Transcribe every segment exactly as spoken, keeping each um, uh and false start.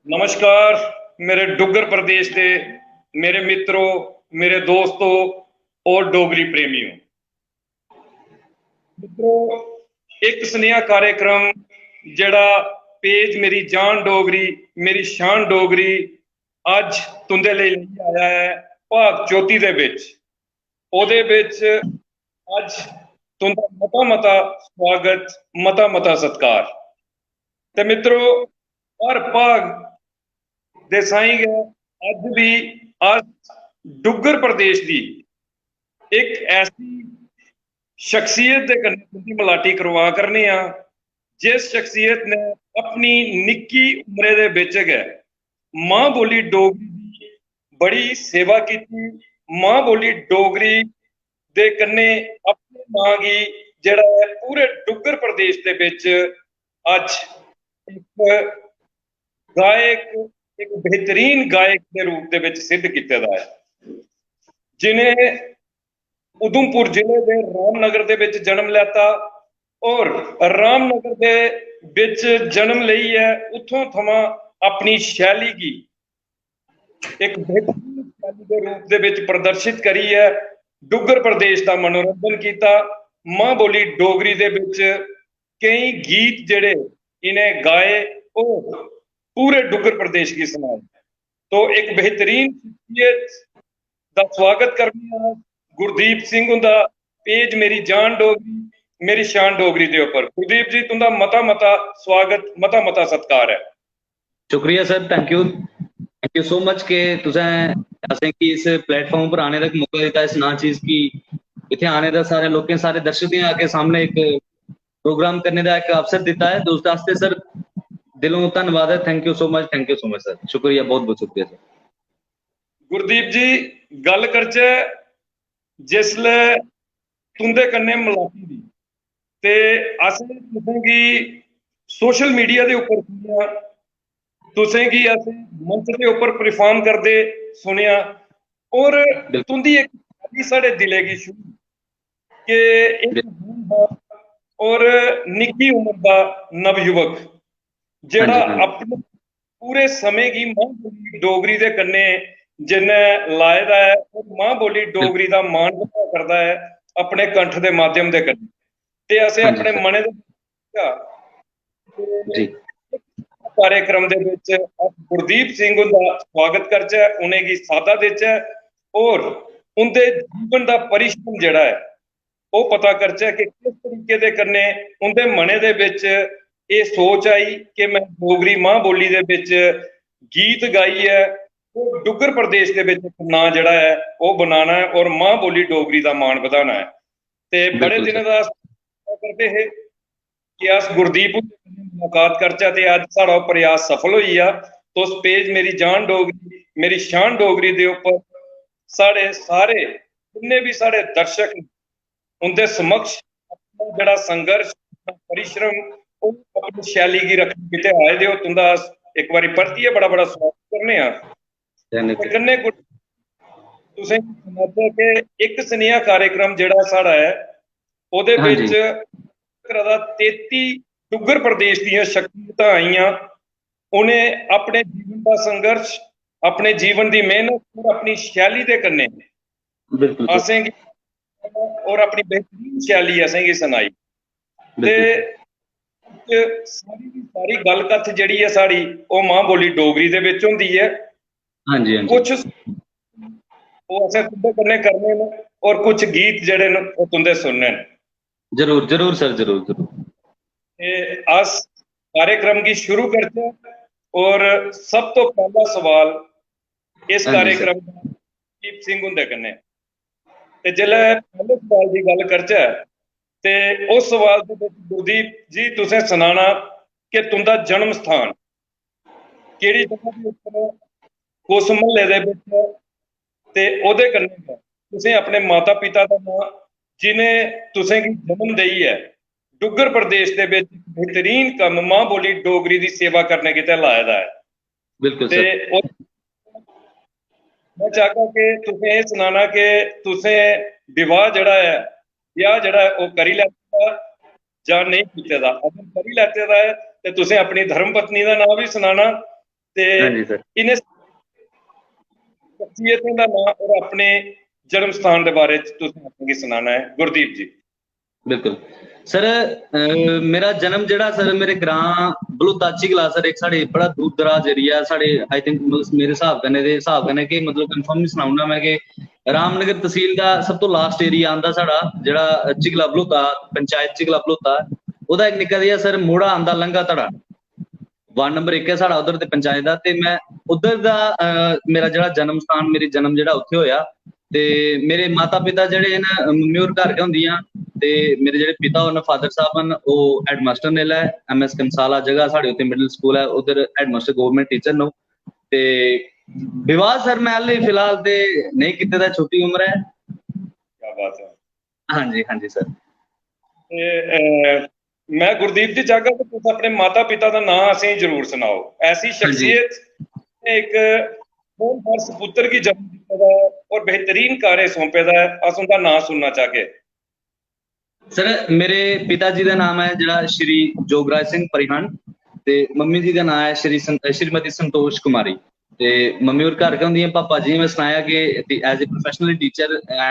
नमस्कार मेरे डुग्गर प्रदेश दे मेरे मित्रो, मेरे दोस्तो और डोगरी प्रेमियो। मित्रो, इक सनेहा कार्यक्रम जेह्ड़ा पेज मेरी जान डोगरी, मेरी शान डोगरी अज्ज तुं'दे लेई लेइयै आया ऐ भाग चौथी दे बिच। ओह्दे बिच अज्ज तुं'दा मता मता स्वागत, मता मता सत्कार। ते मित्रो, हर भाग दे साईं गै अज्ज बी अस डुग्गर प्रदेश दी इक ऐसी शख्सियत दे कन्नै तुं'दी मलाटी करवा करने आं, जिस शख्सियत ने अपनी निक्की उम्रै दे बिच गै मां बोली डोगरी दी बड़ी सेवा कीती, मां बोली डोगरी दे कन्नै अपने नांऽ गी जेह्ड़ा ऐ पूरे डुग्गर प्रदेश दे बिच अज्ज इक गायक, इक बेहतरीन गायक दे रूप दे बिच सिद्ध कीते दा ऐ, जि'नें उधमपुर जिले दे रामनगर दे बिच जन्म लैता और रामनगर दे बिच जन्म लेइयै उत्थों थमां अपनी शैली गी इक बेहतरीन शैली दे रूप दे बिच प्रदर्शित करियै डुग्गर प्रदेश दा मनोरंजन कीता। मां बोली डोगरी दे बिच केई गीत जेह्ड़े इ'नें गाए, ओह् पूरे डुग्गर प्रदेश गी सनाए। तो इक बेहतरीन शख्सियत दा स्वागत करने आं गुरदीप सिंह हुंदा, पेज मेरी जान डोगरी, मेरी शान डोगरी दे उप्पर। गुरदीप जी, तुं'दा मता मता स्वागत, मता मता सत्कार ऐ। शुक्रिया sir, thank you, thank you so much के तुसें असेंगी इस प्लेटफॉर्म पर आने दा इक मौका दित्ता, इस नां चीज की इत्थै आने दा, सारे लोकें, सारे दर्शकें अग्गें सामने इक प्रोग्राम करने दा इक अवसर दित्ता ऐ। दोस्त आस्तै सर दिलों धन्नवाद ऐ, thank you so much, thank you so much sir, शुक्रिया, बहुत बहुत शुक्रिया सर। गुरदीप जी, गल्ल करचै जिसलै तुं'दे कन्नै मलाटी दी, ते असें तुसेंगी सोशल मीडिया दे उप्पर सुनेआ, तुसेंगी असें मंच दे उप्पर परफार्म करदे सुनेआ, और बिल्कुल। तुं'दी इक शैली साढ़े दिलै गी छूही कि इक हूनहार और निक्की उम्र दा नवयुवक जेह्ड़ा हां जी, हां जी। अपने पूरे समें गी मां बोली डोगरी दे कन्नै जिन्नै लाए दा ऐ और मां बोली डोगरी दा मान बधा करदा ऐ अपने कंठ दे माध्यम दे कन्नै, ते असें हां जी, अपने सर। मनै दे जी। कार्यक्रम दे विच अस गुरदीप सिंह हुंदा स्वागत करचै, उ'नेंगी साद्दा देचै और उं'दे जीवन दा परिश्रम जेह्ड़ा ऐ ओह् पता करचै कि किस तरीके दे कन्नै उं'दे मनै दे विच एह् सोच आई कि मैं डोगरी मां बोली दे विच गीत गाइयै ओह् डुग्गर प्रदेश दे विच इक नांऽ जेह्ड़ा ऐ ओह् बनाना ऐ और मां बोली डोगरी दा मान बधाना ऐ। ते बड़े बिल्कुल दिनें सर। दा अस करदे हे कि अस गुरदीप हुंदे कन्नै मुलाकात करचै ते अज्ज साढ़ा ओह् प्रयास सफल होई गेआ। तुस पेज मेरी जान डोगरी, मेरी शान डोगरी दे उप्पर साढ़े सारे जिन्ने बी साढ़े दर्शक न, उं'दे समक्ष अपना जेह्ड़ा संघर्ष, अपना परिश्रम, ओह् अपनी शैली गी रक्खने गितै आए दे ओ। तुं'दा अस इक बारी परतियै बड़ा बड़ा स्वागत करने आं। धन्यवाद। ते कन्नै गुर-, तुसें गी सनाचै कि इक सनेहा कार्यक्रम जेह्ड़ा साढ़ा ऐ, ओह्दे हां जी। बिच करा दा तेती डुग्गर प्रदेश दियां शख्सियतां आइयां, उ'नें अपने जीवन दा संघर्ष, अपने जीवन दी मेहनत और अपनी शैली दे कन्नै बिल्कुल सर। असेंगी और अपनी बेहतरीन शैली असेंगी सनाई। ते बिल्कुल। सारी दी सारी गल्ल कत्थ जेह्ड़ी ऐ साढ़ी, ओह् मां बोली डोगरी दे बिच होंदी ऐ। हां जी, हां जी। कुछ ओह् असें तुं'दे कन्नै करने न और कुछ गीत जेह्ड़े न ओह् तुं'दे सुनने न। जरूर, जरूर सर, जरूर, जरूर। ते अस कार्यक्रम गी शुरू करचै और सब तो पैह्ला सवाल इस हां जी, सर। कार्यक्रम दा दीप सिंह हुंदे कन्नै। ते जेल्लै पैह्ले सवाल दी गल्ल करचै ते उस सवाल दे बिच गुरदीप जी तुसें सनाना कि तुं'दा जन्म स्थान केह्ड़ी जगह दे उप्पर, कुस म्हल्ले दे बिच, ते ओह्दे कन्नै गै तुसें अपने माता पिता दा नांऽ, जि'नें तुसें गी जन्म देइयै डुग्गर प्रदेश दे बिच बेहतरीन कम्म मां बोली डोगरी दी सेवा करने गितै लाए दा ऐ। बिल्कुल ते सर। ओह्, मैं चाहगा कि तुसें एह् सनाना कि तुसें विवाह जेह्ड़ा ऐ, ब्याह जेह्ड़ा ऐ, ओह् करी लैते दा जां नेईं कीते दा? अगर करी लैते दा ऐ ते तुसें अपनी धर्म पत्नी दा नांऽ बी सनाना, ते इ'नें शख्सियतें दा नांऽ और अपने जन्म स्थान दे बारे च तुसें असेंगी सनाना ऐ, गुरदीप जी। बिल्कुल सर, मेरा जन्म जेह्ड़ा सर, मेरे ग्रां बलोता चिगला सर, इक साढ़े बड़ा दूर दराज एरिया ऐ साढ़े। आई थिंक, मतलब, मेरे स्हाब कन्नै ते स्हाब कन्नै कि, मतलब, कंफर्म निं सनाई ओड़ना में कि रामनगर तसील दा सब तो लास्ट एरिया आंदा साढ़ा, जेह्ड़ा चिगला बलोता, पंचायत चिगला बलोता, ओह्दा इक निक्का जेहा सर मोड़ा आंदा, लंघा धड़ा, वार्ड नंबर इक ऐ साढ़ा उद्धर ते पंचायत दा। ते में उद्धर दा, अ, मेरा जेह्ड़ा जन्म स्थान, मेरी जन्म जेह्ड़ा उत्थै होएआ। ते मेरे माता पिता जेह्ड़े न, मम्मी होर घर गै होंदियां, ते मेरे जेह्ड़े पिता होर न, फादर साहब न, ओह् हेडमास्टर न। इसलै एम एस कंसाला जगह साढ़े उत्थै मिडिल स्कूल ऐ, उद्धर हेडमास्टर गवर्नमेंट टीचर न ओह्। ते विवाह सर में हाल्ली फिलहाल ते नेईं कीते दा, छोटी उम्र ऐ। क्या बात है। हां जी, हां जी सर। ते, अ, में गुरदीप जी चाहगा कि तुस अपने माता पिता दा नांऽ असेंगी जरूर सनाओ। ऐसी शख्सियत ने इक होनहार सपुत्र गी जन्म दित्ते दा ऐ और बेहतरीन कार्य सौंपे दा ऐ, अस उं'दा नांऽ सुनना चाहगे। सर, मेरे पिता जी दा नाम ऐ जेह्ड़ा श्री जोगराज सिंह परिहान, ते मम्मी जी दा नाम ऐ श्री सं-, श्रीमती संतोष कुमारी। ते मम्मी होर घर गै होंदियां, पापा जी, में सनाया कि as a professional teacher, अ,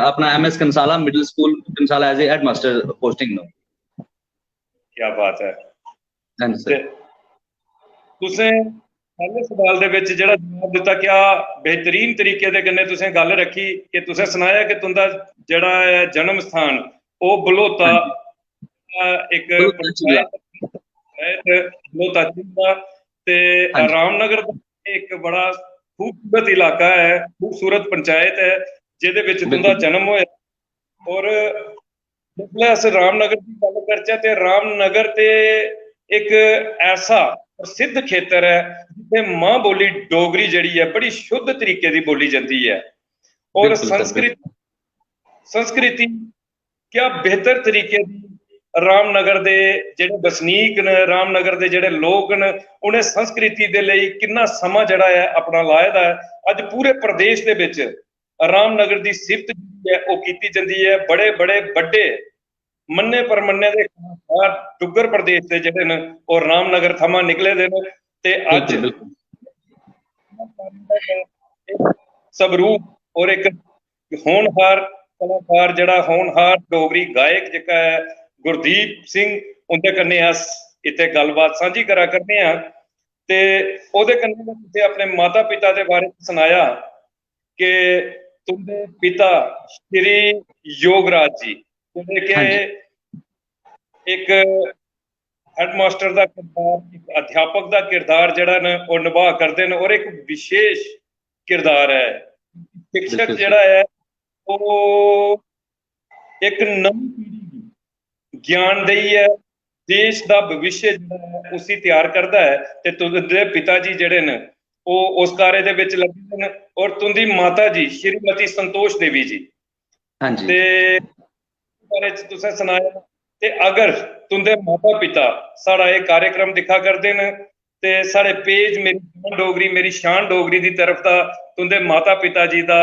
अपना M S Kansala middle school Kansala as a headmaster posting न। क्या बात है। हां जी सर। ते तुसें पैह्ले सवाल दे बिच जेह्ड़ा जवाब दित्ता, क्या बेहतरीन तरीके दे कन्नै तुसें गल्ल रक्खी कि तुसें सनाया कि तुं'दा जेह्ड़ा ऐ जन्म स्थान, ओह् बलोता, हां जी। अ, इक बलोता चिल्ला। पंचायत, पंचायत बलोता चिल्ला ते हां जी। रामनगर दा इक बड़ा खूबसूरत इलाका ऐ, खूबसूरत पंचायत ऐ, जेह्दे बिच तुं'दा बिल्कुल। जन्म होया। और जिसलै अस रामनगर दी गल्ल करचै ते रामनगर ते इक ऐसा प्रसिद्ध खेतर ऐ जित्थै मां बोली डोगरी जेह्ड़ी ऐ बड़ी शुद्ध तरीके दी बोली जंदी ऐ। और बिल्कुल सर, संस्कृत, बिल्कुल। संस्कृति क्या बेहतर तरीके दी रामनगर दे जेह्ड़े बसनीक न, रामनगर दे जेह्ड़े लोक न, उ'नें संस्कृति दे लेई किन्ना समां जेह्ड़ा ऐ अपना लाए दा ऐ। अज्ज पूरे प्रदेश दे बिच रामनगर दी सिफ्त जेह्ड़ी ऐ ओह् कीती जंदी ऐ। बड़े बड़े बड्डे मन्ने परमन्ने दे कलाकार डुग्गर प्रदेश दे जेह्ड़े न ओह् रामनगर थमां निकले दे न। ते अज्ज बिल्कुल, बिल्कुल। स्वरूप और इक होनहार कलाकार जेह्ड़ा होनहार डोगरी गायक जेह्का ऐ गुरदीप सिंह, उं'दे कन्नै अस इत्थै गल्लबात सांझी करा करने आं। ते ओह्दे कन्नै गै तुसें अपने माता पिता दे बारे च सनाया कि तुं'दे पिता श्री योगराज जी, जेह्ड़े कि हां जी। इक हेडमास्टर दा किरदार, इक अध्यापक दा किरदार जेह्ड़ा न ओह् निभा करदे न और इक विशेष किरदार ऐ। शिक्षक बिल्कुल सर। जेह्ड़ा ऐ ओह् इक नमीं पीढ़ी गी ज्ञान देइयै देश दा भविष्य जेह्ड़ा ऐ उसी त्यार करदा ऐ। ते तुं'दे पिता जी जेह्ड़े न ओह् उस कार्य दे बिच लग्गे दे न और तुं'दी माता जी श्रीमती संतोष देवी जी हां जी। ते बारे च तुसें सनाया। ते अगर तुं'दे माता पिता साढ़ा एह् कार्यक्रम दिक्खा करदे न ते साढ़े पेज मेरी जान डोगरी, मेरी शान डोगरी दी तरफ दा तुं'दे माता पिता जी दा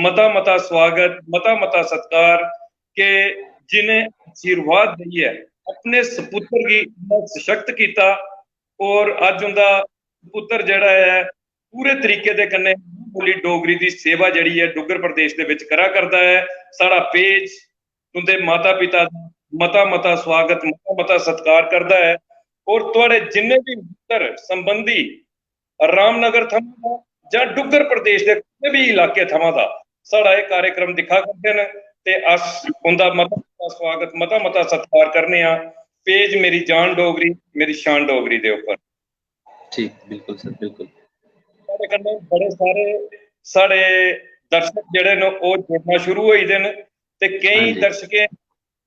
मता मता स्वागत, मता मता सत्कार, के जिनें आशीर्वाद देइयै अपने सपुत्र गी इन्ना सशक्त कीता और अज्ज उं'दा पुत्र जेह्ड़ा ऐ पूरे तरीके दे कन्नै बोली डोगरी दी सेवा जेह्ड़ी ऐ डुग्गर प्रदेश दे बिच करा करदा ऐ। साढ़ा पेज तुं'दे माता पिता दा मता मता स्वागत, मता मता सत्कार करदा ऐ और थुआढ़े जिन्ने बी मित्तर संबंधी रामनगर थमां दा जां डुग्गर प्रदेश दे कुसै बी इलाके थमां दा साढ़ा एह् कार्यक्रम दिक्खा करदे न ते अस उं'दा मता मता स्वागत, मता मता सत्कार करने आं। पेज मेरी जान डोगरी, मेरी शान डोगरी दे उप्पर। ठीक, बिल्कुल सर, बिल्कुल। साढ़े कन्नै बड़े सारे साढ़े दर्शक जेह्ड़े न ओह् जुड़ना शुरू होई दे न ते केईं हां जी। दर्शकें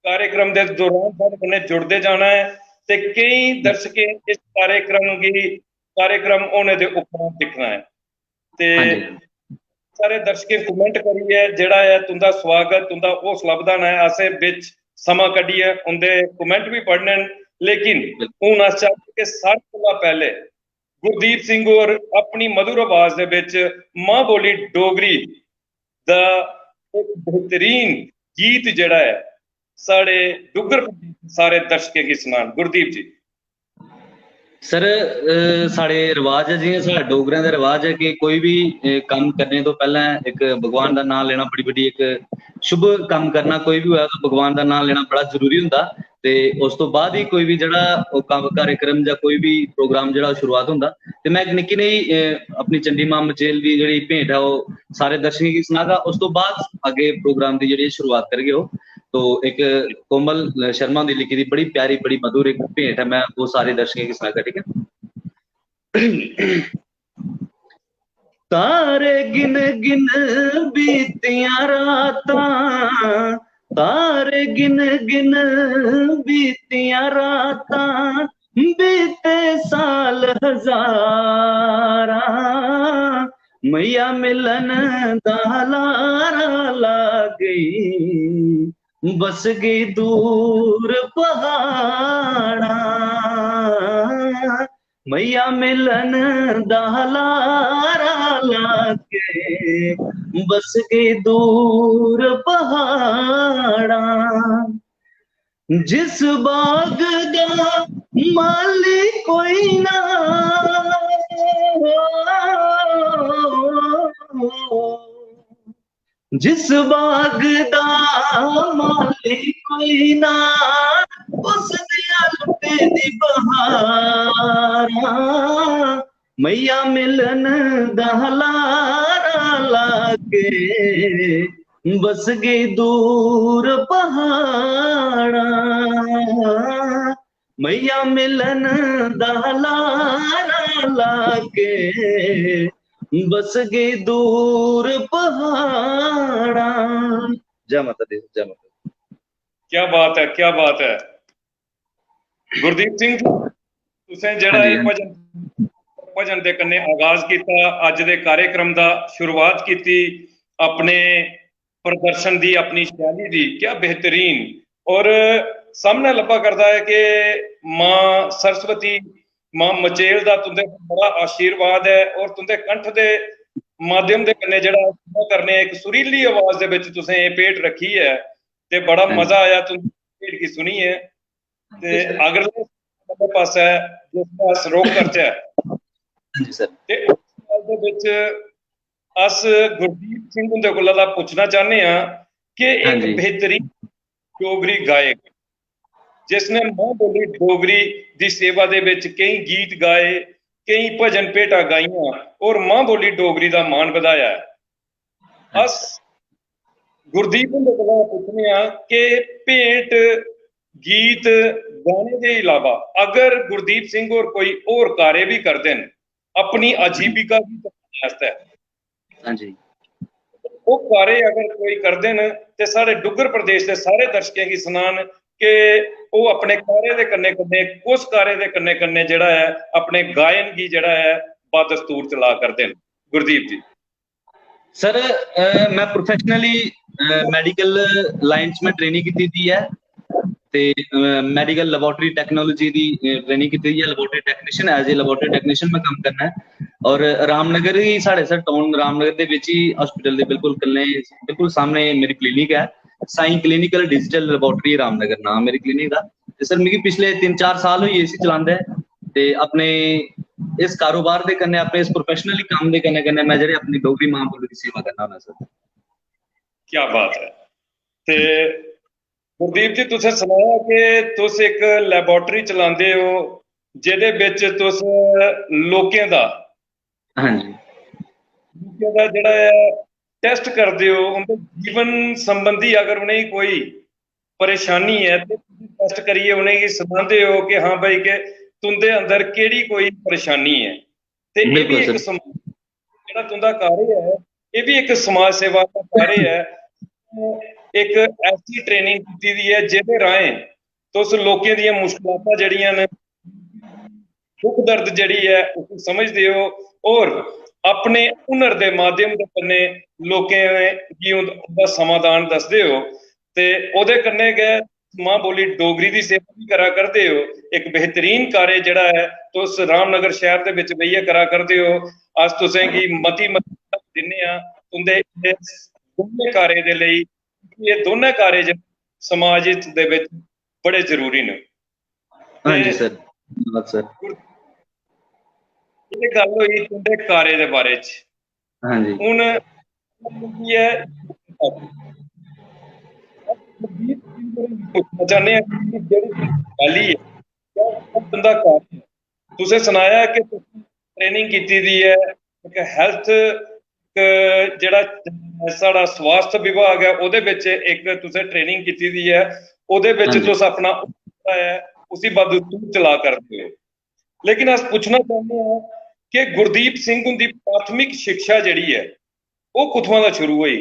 कार्यक्रम दे दौरान साढ़े कन्नै जुड़दे जाना ऐ ते केईं दर्शकें इस कार्यक्रम गी, कार्यक्रम होने दे उपरांत दिक्खना ऐ। ते हां जी। सारे दर्शकें कमेंट करियै जेह्ड़ा ऐ तुं'दा स्वागत, तुं'दा हौसला बधाना ऐ। असें बिच समां कड्ढियै उं'दे कमेंट बी पढ़ने न, लेकिन हून अस चाह्गे कि सारें कोला पैह्ले गुरदीप सिंह होर अपनी मधुर आवाज दे बिच मां बोली डोगरी दा इक बेहतरीन गीत जेह्ड़ा ऐ साढ़े डुग्गर प्रदेश दे सारे दर्शकें गी सनान। गुरदीप जी। सर, अ, साढ़े रवाज ऐ, जि'यां साढ़े डोगरें दे रवाज ऐ कि कोई बी, अ, कम्म करने तो पैह्लें इक भगवान दा नांऽ लैना बड़ी बड्डी इक शुभ कम्म करना, कोई बी होऐ तो भगवान दा नांऽ लैना बड़ा जरूरी होंदा। ते उस तो बाद ही कोई बी जेह्ड़ा ओह् कम्म, कार्यक्रम जां कोई बी प्रोग्राम जेह्ड़ा ओह् शुरुआत होंदा। ते में इक निक्की नेही, अ, अपनी चंडी मां मचेल दी जेह्ड़ी भेंट ऐ ओह् सारे दर्शकें गी सनागा, उस तो बाद अग्गें प्रोग्राम दी जेह्ड़ी शुरुआत करगे ओह्। तो इक कोमल शर्मा हुंदी लिखी दी बड़ी प्यारी, बड़ी मधुर इक भेंट ऐ, में ओह् सारे दर्शकें गी सनागा, ठीक ऐ? तारे गिन गिन बीतियां रातां, तारे गिन गिन बीतियां रातां, बीते साल हजारां, मैया मिलन दा लारा ला गई, बस गई दूर पहाड़ां। मैया मिलन दा लारा ला के, बस गई दूर पहाड़ां। जिस बाग दा मालिक कोई ना, जिस बाग दा मालिक कोई ना, उस दे अलपे दी बहारां। मैया मिलन दा लारा ला के, बस गई दूर पहाड़ां। मैया मिलन दा लारा ला के, बस गई दूर पहाड़ां। जै माता दी, जै माता दी। क्या बात है, क्या बात है। गुरदीप सिंह जी, तुसें जेह्ड़ा हां जी, एह् हां जी। भजन, भजन दे कन्नै आगाज कीता, अज्ज दे कार्यक्रम दा शुरुआत कीती अपने प्रदर्शन दी, अपनी शैली दी, क्या बेहतरीन। और सामने लब्भा करदा ऐ कि मां सरस्वती, मां मचेल दा तुंदे पर बड़ा आशीर्वाद ऐ और तुंदे कंठ दे माध्यम दे कन्नै जेह्ड़ा अस करने आं, इक सुरीली आवाज दे बिच तुसें एह् भेंट रक्खी ऐ ते बड़ा हां जी। मजा आया तुंदी भेंट गी सुनियै। ते जी सर। अगले पासै जिसदा अस रुख करचै हां जी सर। ते उस गल्ल दे बिच अस गुरदीप सिंह हुंदे कोला दा पुच्छना चाहने आं कि हां इक जी। बेहतरीन डोगरी गायक जिसने मां बोली डोगरी दी सेवा दे बिच केई गीत गाए, केई भजन भेटां गाइयां और मां बोली डोगरी दा मान बधाया ऐ। अस गुरदीप हुंदे कोला पुच्छने आं कि भेंट, गीत गाने दे इलावा अगर गुरदीप सिंह होर कोई होर कार्य भी करदे न अपनी आजीविका गी चलाने आस्तै, हां जी। ओह् कार्य अगर कोई करदे न ते साढ़े डुग्गर प्रदेश दे सारे दर्शकें गी सनान कि ओह् अपने कार्य दे कन्नै कन्नै, कुस कार्य दे कन्नै कन्नै जेह्ड़ा ऐ अपने गायन गी जेह्ड़ा ऐ बादस्तूर चला करदे न। गुरदीप जी। सर, अ, मैं प्रोफेशनली, अ, मेडिकल लाइन च मैं ट्रेनिंग कीती दी ऐ ते, अ, मेडिकल लेबोरेटरी टेक्नोलॉजी दी, अ, ट्रेनिंग कीती दी ऐ, laboratory technician, as a laboratory technician मैं कम्म करना ऐ। और रामनगर ही साढ़े सर टाउन, रामनगर दे बिच ही हॉस्पिटल दे बिल्कुल कन्नै, बिल्कुल सामने मेरी क्लिनिक ऐ, Sai clinical digital laboratory Ramnagar नाम मेरी क्लिनिक दा। ते सर मिगी पिछले तिन्न चार साल होई गे इसी चलांदे। ते अपने इस कारोबार दे कन्नै, अपने इस प्रोफेशनली कम्म दे कन्नै कन्नै मैं जेह्ड़े अपनी डोगरी मां बोली दी सेवा करना होना सर। क्या बात ऐ। ते गुरदीप जी, तुसें सनाया कि तुस इक लैबोरेटरी चलांदे ओ, जेह्दे बिच तुस लोकें दा, हां जी। लोकें दा जेह्ड़ा ऐ टेस्ट करदे ओ, उं'दे जीवन संबंधी अगर उ'नेंगी कोई परेशानी ऐ ते टेस्ट करियै उ'नेंगी सनांदे ओ कि हां भाई, कि तुं'दे अंदर केह्ड़ी कोई परेशानी ऐ। ते एह् बी बिल्कुल इक सर। सम-, जेह्ड़ा तुं'दा कार्य ऐ, एह् बी इक समाज सेवा दा कार्य ऐ। इक ऐसी ट्रेनिंग कीती दी ऐ जेह्दे राहें तुस लोकें दियां मुश्कलातां जेह्ड़ियां न, दुख दर्द जेह्ड़ी ऐ उसी समझदे ओ और अपने हुनर दे माध्यम दे कन्नै लोकें गी उं'दा समाधान दसदे ओ। ते ओह्दे कन्नै गै मां बोली डोगरी दी सेवा बी करा करदे ओ। इक बेहतरीन कार्य जेह्ड़ा ऐ तुस रामनगर शैह्र दे बिच बेहियै करा करदे ओ। अस तुसें गी मती मती दिन्ने आं तुं'दे इस दोनें कार्य दे लेई, कि एह् दोनें कार्य जेह्ड़े समाज हित दे बिच बड़े जरूरी न। हां जी ते सर, धन्यवाद सर। गुर-, एह् गल्ल होई तुं'दे कारे दे बारे च। हां जी। हून एह् ऐ, गुरदीप सिंह होरें गी पुच्छना चाह्न्ने आं कि जेह्ड़ी गल्ल ऐ, क्या तुं'दा कार ऐ? तुसें सनाया कि तुसें ट्रेनिंग कीती दी ऐ, इक हेल्थ, इक जेह्ड़ा साढ़ा स्वास्थ्य विभाग ऐ, ओह्दे बिच इक तुसें ट्रेनिंग कीती दी ऐ, ओह्दे बिच हां जी। तुस अपना ऐ, उसी बदस्तूर चला करदे हो। लेकिन अस पुच्छना चाह्न्ने आं कि गुरदीप सिंह हुंदी प्राथमिक शिक्षा जेह्ड़ी ऐ, ओह् कुत्थुआं दा शुरू होई?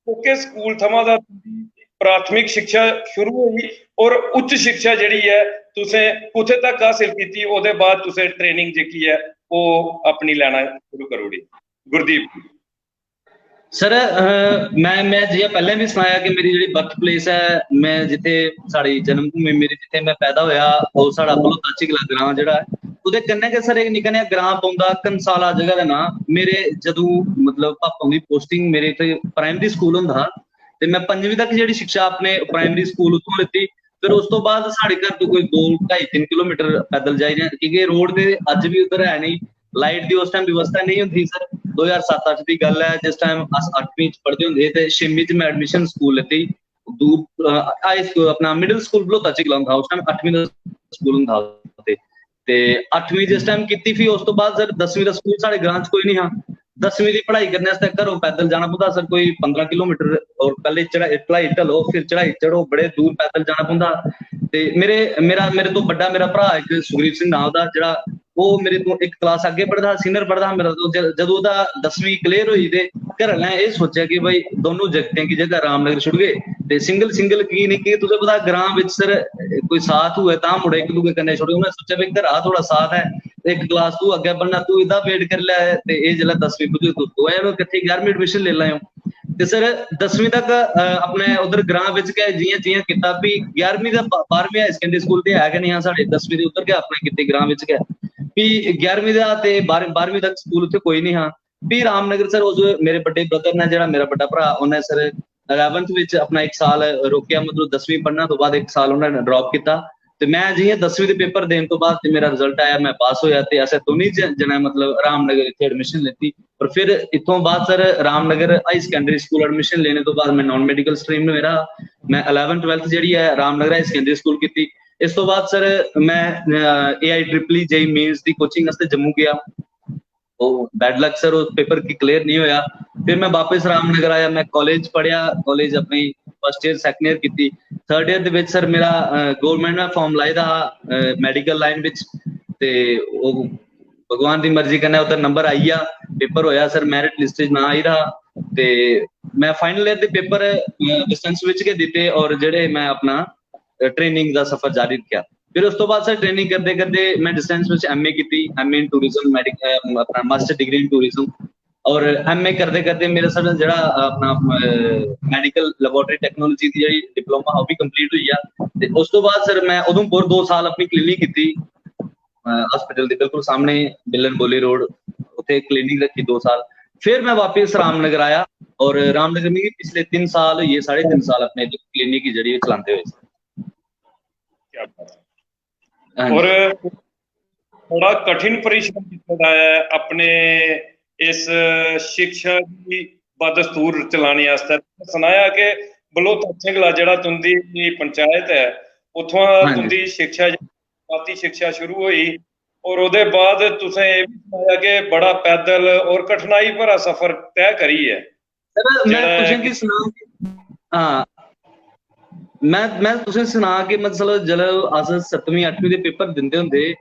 कोह्के स्कूल थमां दा तुं'दी प्राथमिक शिक्षा शुरू होई और उच्च शिक्षा जेह्ड़ी ऐ, तुसें कुत्थै तक हासल कीती? ओह्दे बाद तुसें ट्रेनिंग जेह्की ऐ, ओह् अपनी लैना शुरू करी ओड़ी। गुरदीप। सर, अ, मैं, मैं जि'यां पैह्लें बी सनाया कि मेरी जेह्ड़ी बर्थ प्लेस ऐ, मैं जित्थै, साढ़ी जन्मभूमि मेरी, जित्थै मैं पैदा होया, ओह् साढ़ा बलोताची कला ग्रां जेह्ड़ा ऐ। ओह्दे कन्नै गै सर इक निक्का नेहा ग्रां पौंदा, कंसाला जगह दा नांऽ। मेरे जदूं, मतलब, पापा हुंदी पोस्टिंग, मेरे इत्थै प्राइमरी स्कूल होंदा हा, ते मैं पंजवीं तक जेह्ड़ी शिक्षा अपने प्राइमरी स्कूल उत्थों लैती। फिर उस तो बाद साढ़े घर तो कोई दो, ढाई, तिन्न किलोमीटर पैदल जाई जाना, क्योंकि रोड ते अज्ज बी उद्धर है नहीं। लाइट दी उस टाइम व्यवस्था नेईं होंदी ही सर। दो ज्हार सत्त अट्ठ दी गल्ल ऐ, जिस टाइम अस अठमीं च पढ़दे होंदे हे ते छेमीं च मैं एडमिशन स्कूल लैती, दूर, अ, हाई स्कूल, अपना मिडिल स्कूल बलोताची कला होंदा हा उस टाइम, अठमीं दा स्कूल होंदा हा। ते, ते अठमीं जिस टाइम कीती, फ्ही उस तो बाद सर दसवीं दा स्कूल साढ़े ग्रां च कोई नहीं हा। दसवीं दी पढ़ाई करने आस्तै घरों पैदल जाना पौंदा सर, कोई पंदरां किलोमीटर, और पैह्ले चढ़ाई, ढलाई ढलो, फिर चढ़ाई चढ़ो, बड़े दूर पैदल जाना पौंदा। ते मेरे, मेरा, मेरे तो बड्डा मेरा भ्राऽ इक सुग्रीव सिंह नांऽ ओह्दा, जेह्ड़ा ओह् मेरे तो इक क्लास अग्गें पढ़दा हा, सीनियर पढ़दा हा मेरा। तो ज-, जदूं ओह्दा दसवीं क्लियर होई ते घर आह्लें एह् सोचेआ कि भाई दोनों जागतें गी जेह्का रामनगर छुड़गे ते सिंगल सिंगल की निं, की तुसें पता ग्रां बिच सर कोई साथ होऐ तां मुड़े इक दूए कन्नै छुड़गे। उ'नें सोचेआ भाई घरा थोह्ड़ा साथ ऐ, इक क्लास तू अग्गें पढ़ना, तू एह्दा वेट करी लै, ते एह् जेल्लै दसवीं पुजग तुस दोऐ जने किट्ठे ग्यारहवीं एडमिशन लेई लैएओ। ते सर दसवीं तक, अ, अपने उद्धर ग्रां बिच गै जि'यां जि'यां कीता, फ्ही ग्यारहवीं दा बा-, बारहवीं हाई सकैंडरी स्कूल ते है गै निं हा साढ़े, दसवीं दे उद्धर गै अपने कीते ग्रां बिच गै। फ्ही ग्यारहवीं दा ते बारहवीं, बारहवीं तक स्कूल उत्थै कोई निं हा। फ्ही रामनगर सर उस मेरे बड्डे ब्रदर ने, जेह्ड़ा मेरा बड्डा भ्राऽ, उ'न्नै सर इलेवंथ बिच अपना इक साल रोकेआ, मतलब दसवीं पढ़ना तो बाद इक साल उ'न्नै ड्राप कीता। ते मैं जि'यां दसवीं दे पेपर देने तो बाद ते मेरा रिजल्ट आया, मैं पास होया ते असें दोनीं ज-, जने मतलब रामनगर इत्थै एडमिशन लेती। और फिर इत्थों बाद sir Ramnagar high secondary school admission लेने तो बाद मैं नॉन मेडिकल स्ट्रीम मेरा, मैं इलेवंथ ट्वेल्थ जेह्ड़ी ऐ रामनगर हाई सकैंडरी स्कूल कीती। इस तो बाद सर मैं, अ, A I triple E JEE mains दी कोचिंग आस्तै जम्मू गेआ। ओह् बैड लक सर, उस पेपर गी क्लियर नहीं होया। फिर मैं वापस रामनगर आया, मैं कॉलेज पढ़ेआ, कॉलेज अपनी फर्स्ट ईयर, सैकंड ईयर कीती। थर्ड ईयर दे विच सर मेरा, अ, गवर्नमेंट ने फार्म लाए दा हा, अ, मेडिकल लाइन विच, ते ओह् भगवान दी मर्जी कन्नै उद्धर नंबर आई गेआ, पेपर होया सर, मैरिट लिस्ट च नांऽ आई दा हा। ते मैं फाइनल ईयर दे पेपर, अ, डिस्टेंस विच गै दित्ते और जेह्ड़े मैं अपना, अ, ट्रेनिंग दा सफर जारी रक्खेआ। फिर उस तो बाद सर ट्रेनिंग करदे करदे मैं डिस्टेंस विच एम ए कीती, एम ए इन टूरिज्म, मेडिक-, अ, अपना मास्टर डिग्री इन टूरिज्म। और एम ए करदे करदे मेरा सर जेह्ड़ा अपना, अ, मेडिकल लेबोरेटरी टेक्नोलॉजी दी जेह्ड़ी डिप्लोमा हा, ओह् बी कंप्लीट होई गेआ। ते उस तो बाद सर मैं उधमपुर दो साल अपनी क्लिनिक कीती, अ, हॉस्पिटल दे बिल्कुल सामने बिलन बोली रोड, उत्थे क्लिनिक रखी दो साल। फिर मैं वापस रामनगर आया और रामनगर मिगी पिछले तिन्न साल होई गे, साढ़े तिन्न साल अपने क्लिनिक गी जेह्ड़ी ओह् चलांदे होए। क्या बात है। हां जी। और बड़ा कठिन परिश्रम कीते दा ऐ अपने इस शिक्षा गी बदस्तूर चलाने आस्तै। तुसें सनाया कि बलोताचें कोला जेह्ड़ा तुं'दी पंचायत ऐ, उत्थुआं हां जी। तुं'दी शिक्षा, शुरुआती शिक्षा शुरू होई और ओह्दे बाद तुसें एह् बी सनाया कि बड़ा पैदल और कठिनाई भरा सफर तय करियै सर, मैं जेह्ड़ा ऐ तुसें गी कि सनां कि, हां, मैं, मैं तुसें सनां कि मतलब, जिसलै अस सतमीं अठमीं दे पेपर दिंदे होंदे हे,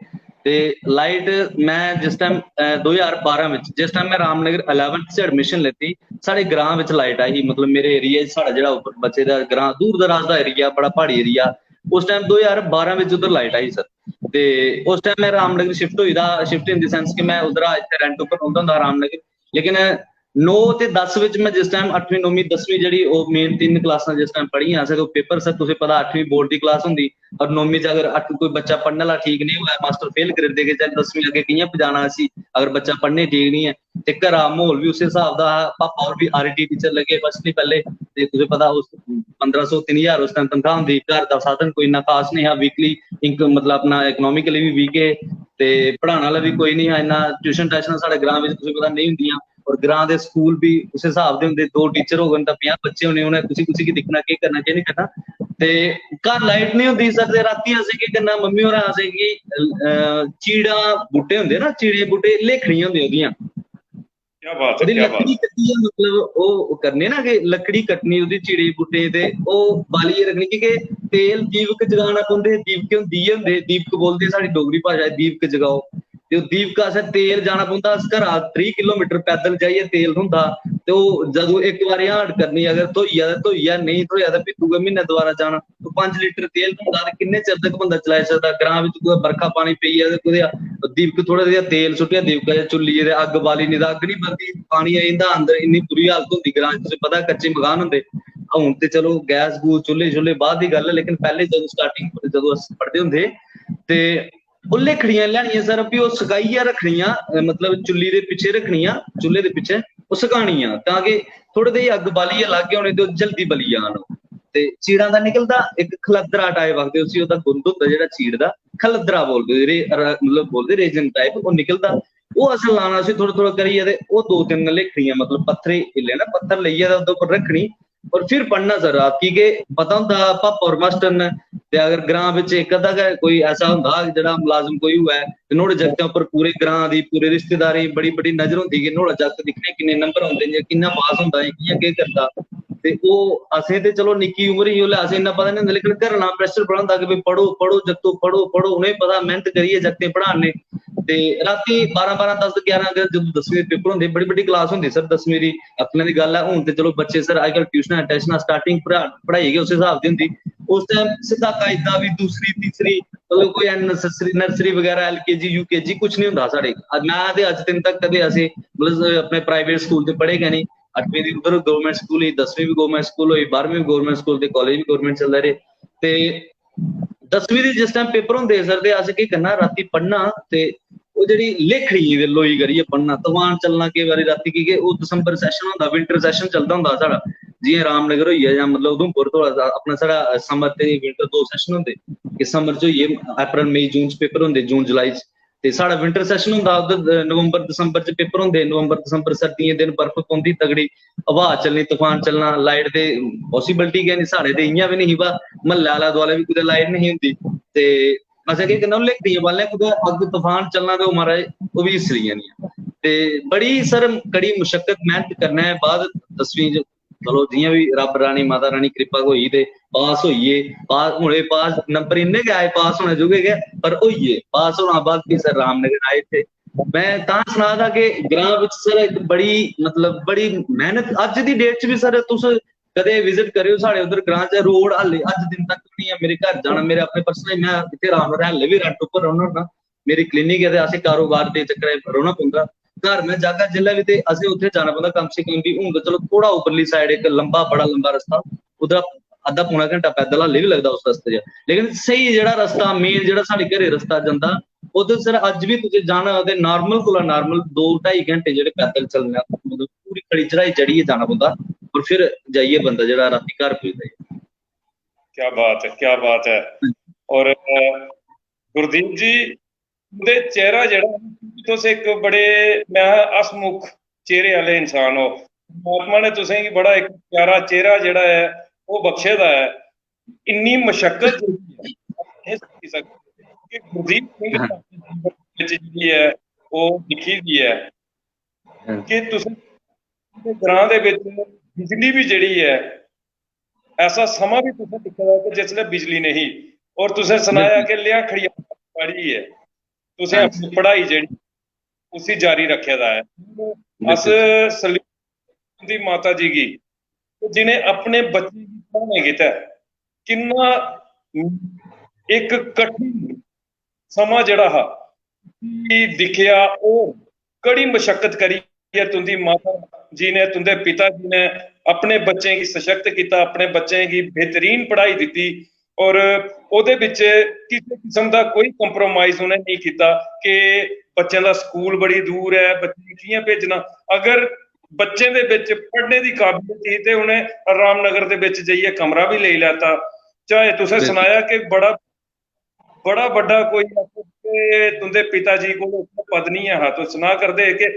ते लाइट, मैं जिस टाइम, अ, दो ज्हार बारां विच, जिस टाइम मैं रामनगर इलेवंथ च एडमिशन लैती, साढ़े ग्रां विच लाइट आई ही। मतलब, मेरे एरिया च, साढ़ा जेह्ड़ा उप्पर बचे दा ग्रां, दूर दराज दा एरिया, बड़ा प्हाड़ी एरिया, उस टाइम दो ज्हार बारां विच उद्धर लाइट आई सर। ते उस टाइम मैं रामनगर शिफ्ट होई दा, shift in the sense कि मैं उद्धरा इत्थै रेंट उप्पर रौंह्दा होंदा हा रामनगर। लेकिन नौ ते दस विच मैं जिस टाइम अठमीं, नौमीं, दसवीं जेह्ड़ी ओह् मेन तिन्न क्लासां जिस टाइम पढ़ियां असें, ते ओह् पेपर सर तुसें पता अठमीं बोर्ड दी क्लास होंदी और नौमीं च अगर अठ-, कोई बच्चा पढ़ने आह्ला ठीक नेईं होऐ, मास्टर फेल करी देगे, चाहे दसवीं अग्गें कि'यां पजाना इसी, अगर बच्चा पढ़ने ठीक नेईं ऐ। ते घरा म्हौल बी उस्सै स्हाब दा हा, पापा होर बी आर ई टी टीचर लग्गे, first नी पैह्ले, ते तुसें पता उस पंदरां सौ, तिन्न ज्हार उस टाइम तनखाह् होंदी, घर दा साधन कोई इन्ना खास नेईं हा, वीकली इनकम, मतलब अपना इकोनॉमिकली बी वीक हे, ते पढ़ाने आह्ला बी कोई निं हा इन्ना। ट्यूशन टाशनां साढ़े ग्रां बिच तुसें पता नेईं होंदियां, और ग्रां दे स्कूल बी उस्सै स्हाब दे होंदे, दो टीचर होङन तां पंजाह् बच्चे होने, उ'नें कुसी कुसी गी दिक्खना, केह् करना केह् नेईं करना। ते घर लाइट निं होंदी सर, ते रातीं असें केह् करना, मम्मी होरें असेंगी, अ, चीड़ां, बूह्टे होंदे ना, चीड़ें दे बूह्टे, लेखड़ियां होंदियां ओह्दियां, क्या बात है, ओह्दी क्या बात लकड़ी है। कट्टियै, मतलब ओह् करने ना कि लकड़ी कट्टनी ओह्दी चीड़े बूह्टे ते ओह् बालियै रक्खनी, की के तेल दीपक जगाना पौंदे हे, दीपक होंदे, दीपक बोलदे, साढ़ी डोगरी भाशा च दीपक जगाओ। ते ओह् दीपक असें तेल जाना पौंदा, अस घरा त्रीह् किलोमीटर पैदल जाइयै तेल थ्होंदा। ते ओह् जदूं इक बारी हांड करनी, अगर थ्होई जा ते थ्होई जा, नेईं थ्होई जा ते फ्ही दूए म्हीने दोबारा जाना। ते पंज लीटर तेल थ्होंदा ते किन्ने चिर तक बंदा चलाई सकदा? ग्रां बिच कुतै बरखा पानी पेई जा ते कुतै दीपक थोह्ड़ा जेहा तेल सुट्टेआ दीपका च, चुल्लियै ते अग्ग बाली, नेईं तां अग्ग निं बलदी, पानी आई जंदा अंदर, इन्नी बुरी हालत होंदी ग्रां च, तुसें पता कच्चे मकान होंदे। हून ते चलो गैस गूस चुल्ले शुल्ले बाद दी गल्ल ऐ, लेकिन पैह्ले जदूं starting जदूं अस पढ़दे होंदे हे ते ओह् लेखड़ियां लेआनियां सर, फ्ही ओह् सकाइयै रक्खनियां, अ, मतलब चुल्ली दे पिच्छे रक्खनियां, चुल्ले दे पिच्छे ओह् सकानियां, तां कि थोह्ड़े देही अग्ग बालियै लागे उ'नें ते ओह् जल्दी बली जान। ते चीड़ां दा निकलदा इक खलद्दरा type आखदे उसी, ओह्दा गुंद होंदा जेह्ड़ा चीड़ दा, खलद्दरा बोलदे, रे-, र-, मतलब बोलदे रेजन type, ओह् निकलदा। ओह् असें लाना उसी थोह्ड़ा थोह्ड़ा करियै ते ओह् दो तिन्न लेखड़ियां, मतलब पत्थरे हिल्ले ना, पत्थर लेइयै ते ओह्दे उप्पर रक्खनी और फिर पढ़ना सर रात, की के पता होंदा हा पापा होर मास्टर न, ते अगर ग्रां बिच इक अद्धा गै कोई ऐसा होंदा हा जेह्ड़ा मलाजम कोई होऐ ते नुहाड़े जागतें उप्पर पूरे ग्रां दी, पूरे रिश्तेदारें दी बड़ी बड्डी नजर होंदी कि नुहाड़ा जागत दिक्खने किन्ने नंबर औंदे न, कि'यां पास होंदा ऐ, कि'यां केह् करदा। ते ओह् असें ते चलो निक्की उम्र ही, उसलै असें इन्ना पता निं होंदा, लेकिन घरै आह्लें दा pressure बड़ा होंदा कि भाई पढ़ो, पढ़ो जागतो, पढ़ो, पढ़ो। उ'नें बी पता मेह्नत करियै जागतें पढ़ाने। ते रातीं बारां बारां, दस ग्यारह, अगर जदूं दसमीं दे पेपर होंदे, बड़ी बड्डी class होंदी सर दसमीं दी, आखने दी गल्ल ऐ। हून ते चलो बच्चे सर अजकल ट्यूशनां टाशनां, starting पढ़ा-, पढ़ाई गै उस्सै स्हाब दी होंदी। उस time सिद्धा कायदा बी दूसरी, तीसरी, मतलब कोई नर्सरी, नर्सरी बगैरा, एल के जी, यू के जी कुछ निं होंदा हा साढ़े। अ, में ते अज्ज दिन तक कदें असें मतलब अपने private स्कूल ते पढ़े गै निं। अठमीं दी उद्धर government स्कूल ही, दसमीं बी government स्कूल होई, बारहमीं बी government स्कूल ते college बी government चलदे रेह्। ते दसमीं दे जिस time पेपर होंदे हे सर, ते असें केह् करना, रातीं पढ़ना ते ओह् जेह्ड़ी लेखड़ियें दी लोई करियै पढ़ना, तफान चलना केईं बारी रातीं, की के ओह् दिसंबर session होंदा, winter session चलदा होंदा हा साढ़ा। जि'यां रामनगर होई गेआ जां मतलब उधमपुर, थोह्ड़ा सा अपना साढ़ा summer ते winter दो session होंदे, कि summer च होई गे, अप्रैल, मई, जून च पेपर होंदे, जून, जुलाई च। ते साढ़ा winter session होंदा उद्धर, अ, नवंबर, दिसंबर च पेपर होंदे, नवंबर, दिसंबर, सर्दियें दिन बर्फ पौंदी तगड़ी, हवा चलनी, तफान चलना, लाइट ते possibility गै निं, साढ़े ते इ'यां बी निं ही, बा म्हल्ले आलै दुआलै बी कुतै लाइट निं ही होंदी। ते असें केह् करना, ओह् लेखड़ियें बालें कुतै अग्ग तफान चलना ते ओह् महाराज ओह् बी हिस्सली जानी। ते बड़ी सर कड़ी मुशक्कत, मेह्नत करने बाद दसमीं च चलो जि'यां बी रब्ब रानी, माता रानी किरपा होई ते पास होई गे। पास, हून एह् पास नंबर इन्ने गै आए, पास होने जोगे गै, पर होई गे। पास होना बाद फ्ही सर रामनगर आए इत्थै। में तां सना दा कि ग्रां बिच सर इक बड़ी, मतलब बड़ी मेह्नत, अज्ज दी date च बी सर तुस कदें visit करेओ साढ़े उद्धर ग्रां च, road हाले अज्ज दिन तक बी निं ऐ। मेरे घर जाना, मेरे अपने personal, में इत्थै रामनगर हाले बी rent उप्पर रौह्ना होन्ना, मेरी clinic ऐ ते असें कारोबार दे चक्करै च रौह्ना पौंदा। घर में जागा जिसलै बी ते असें उत्थै जाना पौंदा कम से कम बी। हून ते चलो थोह्ड़ा उप्परली side इक लंबा, बड़ा लंबा रस्ता, उद्धरा अद्धा पौना घैंटा पैदल हाल्ली बी लगदा उस रस्ते च, लेकिन स्हेई जेह्ड़ा रस्ता, main जेह्ड़ा साढ़े घरै रस्ता जंदा, ओह् ते सर अज्ज बी तुसें जाना होऐ ते normal कोला normal दो ढाई घैंटे जेह्ड़े पैदल चलने, मतलब पूरी खड़ी चढ़ाई चढ़ियै जाना पौंदा, और फिर जाइयै बंदा जेह्ड़ा रातीं घर पुजदा ऐ। क्या बात है, क्या बात है। और, अ, गुरदीप जी, तुं'दे चेहरा जेह्ड़ा, तुस इक बड़े, में आखा, हसमुख चेहरे आह्ले इंसान ओ। परमात्मा ने तुसेंगी बड़ा इक प्यारा चेहरा जेह्ड़ा ऐ, ओह् बख्शे दा ऐ। इन्नी मशक्कत जेह्ड़ी ऐ, अस नेईं समझी सकदे कि गुरदीप सिंह ने अपने जीवन बिच जेह्ड़ी ऐ, ओह् दिक्खी दी ऐ। कि तुसें ग्रां दे बिच बिजली बी जेह्ड़ी ऐ, ऐसा समां बी तुसें दिक्खे दा कि जिसलै बिजली नेईं, और तुसें सनाया कि लेआखड़िया बाड़ी ऐ, तुसें अपनी पढ़ाई जेह्ड़ी उसी जारी रक्खे दा ऐ। अस salute उं'दी माता जी गी, जि'नें अपने बच्चें गी पढ़ाने गितै किन्ना इक कठिन समां जेह्ड़ा हा, उसी दिक्खेआ, ओह् कड़ी मशक्कत करियै तुं'दी माता जी ने, तुं'दे पिता जी ने अपने बच्चें गी सशक्त कीता, अपने बच्चें गी बेहतरीन पढ़ाई दित्ती। और ओह्दे बिच किसे किस्म दा कोई compromise उ'नें नेईं कीता कि बच्चें दा स्कूल बड़ी दूर ऐ, बच्चें गी कि'यां भेजना। अगर बच्चें दे बिच पढ़ने दी काबिलियत ही ते उ'नें रामनगर दे बिच जाइयै कमरा बी लेई लैता। चाहे तुसें सनाया कि बड़ा बड़ा बड्डा कोई आखो कि तुंदे पिता जी कोल उसलै पद नहीं ऐ हा, तुस सना करदे हे कि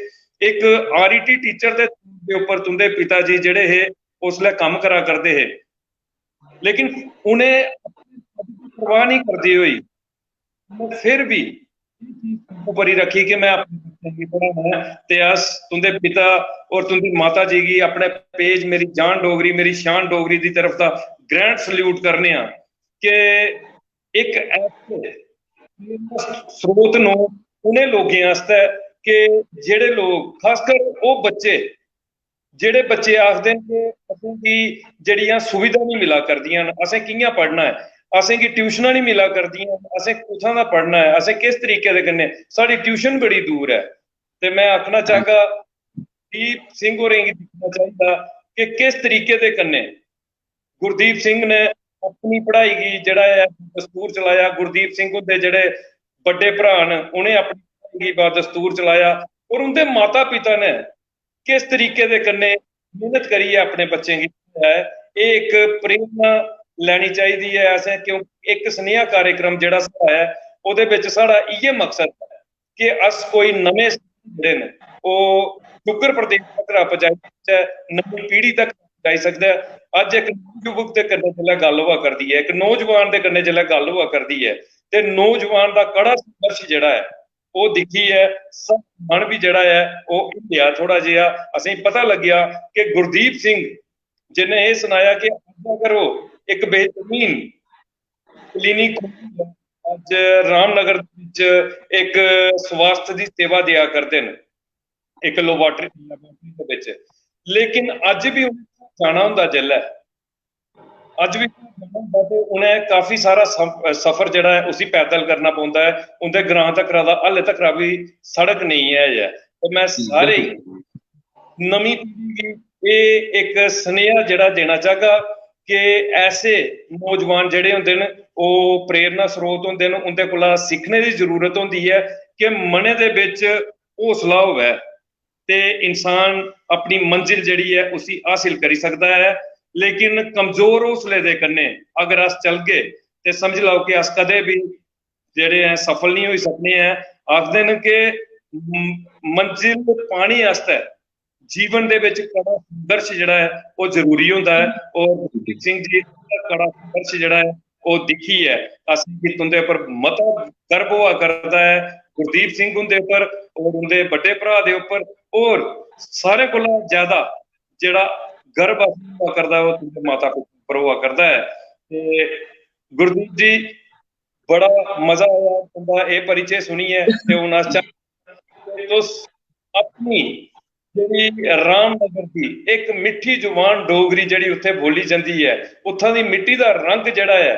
इक आरईटी टीचर दे तौर दे उप्पर तुंदे पिता जी जेह्ड़े हे, उसलै कम्म करा करदे हे, लेकिन उ'नें अपने पद दी परवाह नहीं करदे होई, उ'नें फिर भी इस चीज उप्पर ही रक्खी कि मैं अपने बच्चें गी पढ़ाना ऐ, ते अस तुंदे पिता और तुंदी माता जी गी अपने पेज मेरी जान डोगरी, मेरी शान डोगरी दी तरफ दा ग्रैंड सल्यूट करने आं कि इक ऐसे स्रोत न उ'नें लोकें आस्तै कि जेह्ड़े लोक, खासकर ओह् बच्चे, जेह्ड़े बच्चे आखदे न कि असेंगी जेह्ड़ियां सुविधां निं मिला करदियां न, असें कि'यां पढ़ना ऐ, असेंगी ट्यूशनां निं मिला करदियां न, असें कुत्थां दा पढ़ना ऐ, असें किस तरीके दे कन्नै, साढ़ी ट्यूशन बड़ी दूर ऐ। ते मैं आखना चाहगा, दीप सिंह होरें गी दिक्खना चाहिदा कि किस तरीके दे कन्नै गुरदीप सिंह ने अपनी पढ़ाई गी जेह्ड़ा ऐ दस्तूर चलाया। गुरदीप सिंह हुंदे जेह्ड़े बड्डे भ्राऽ न, उ'नें अपनी पढ़ाई गी बादस्तूर चलाया और उं'दे माता-पिता ने किस तरीके दे कन्नै मेहनत करियै अपने बच्चें गी पढ़ाया ऐ, एह् इक प्रेरणा लैनी चाहिदी ऐ असें, क्योंकि इक सनेहा कार्यक्रम जेह्ड़ा साढ़ा ऐ, ओह्दे बिच साढ़ा इ'यै मकसद ऐ कि अस कोई नमें जेह्ड़े न, ओह् डुग्गर प्रदेश तगर पजाई सकचै, नमीं पीढ़ी तक पजाई सकदा ऐ। अज्ज इक नवयुवक दे कन्नै जिसलै गल्ल होआ करदी ऐ, इक नौजवान दे कन्नै जिसलै गल्ल होआ करदी ऐ, ते नौजवान दा कड़ा संघर्श जेह्ड़ा ऐ, ओह् दिक्खियै साढ़ा मन बी जेह्ड़ा ऐ, ओह् हिल्लेआ थोह्ड़ा जेहा। असेंगी पता लग्गेआ कि गुरदीप सिंह जिन्नै एह् सनाया कि अज्ज अगर ओह् इक बेहतरीन क्लिनिक खोह्लियै अज्ज रामनगर दे बिच इक स्वास्थ दी सेवा देआ करदे न, इक लेबार्टरी, लेबार्टरी दे बिच। लेकिन अज्ज बी उ'नें जाना होंदा जिसलै, अज्ज बी जाना होंदा ते उ'नें काफी सारा सफ-, सफर जेह्ड़ा ऐ उसी पैदल करना पौंदा ऐ। उं'दे ग्रां तकरा दा हाले तकरा बी सड़क नेईं ऐ, ऐ। ते मैं हम्म, सारे बिल्कुल। नमीं पीढ़ी गी एह् इक सनेहा जेह्ड़ा देना चाहगा कि ऐसे नौजवान जेह्ड़े होंदे न, ओह् प्रेरणा स्रोत होंदे न, उं'दे कोला सिक्खने दी जरूरत होंदी ऐ कि मनै दे बिच हौसला होऐ ते इंसान अपनी मंजिल जेह्ड़ी ऐ उसी हासिल करी सकदा ऐ। लेकिन कमजोर हौसले दे कन्नै अगर अस चलगे ते समझ लैओ कि अस कदें बी जेह्ड़े ऐ सफल नहीं होई सकने ऐ। आखदे न कि म-, मंजिल पाने आस्तै जीवन दे बिच कड़ा संघर्ष जेह्ड़ा ऐ ओह् जरूरी होंदा ऐ। और गुरदीप सिंह जी दा कड़ा संघर्ष जेह्ड़ा ऐ ओह् दिक्खियै असेंगी तुं'दे उप्पर मता गर्व होआ करदा ऐ, गुरदीप सिंह हुंदे उप्पर और उं'दे बड्डे भ्राऽ दे उप्पर, और सारें कोला ज्यादा जेह्ड़ा गर्व असेंगी होआ करदा ऐ ओह् तुं'दे माता पिता उप्पर होआ करदा ऐ। ते गुरदीप जी, बड़ा मजा आया तुं'दा एह् परिचय सुनियै। ते हून अस चाह्-, तुस अपनी जेह्ड़ी रामनगर दी इक मिट्ठी जुबान डोगरी जेह्ड़ी उत्थै बोली जंदी ऐ, उत्थां दी मिट्टी दा रंग जेह्ड़ा ऐ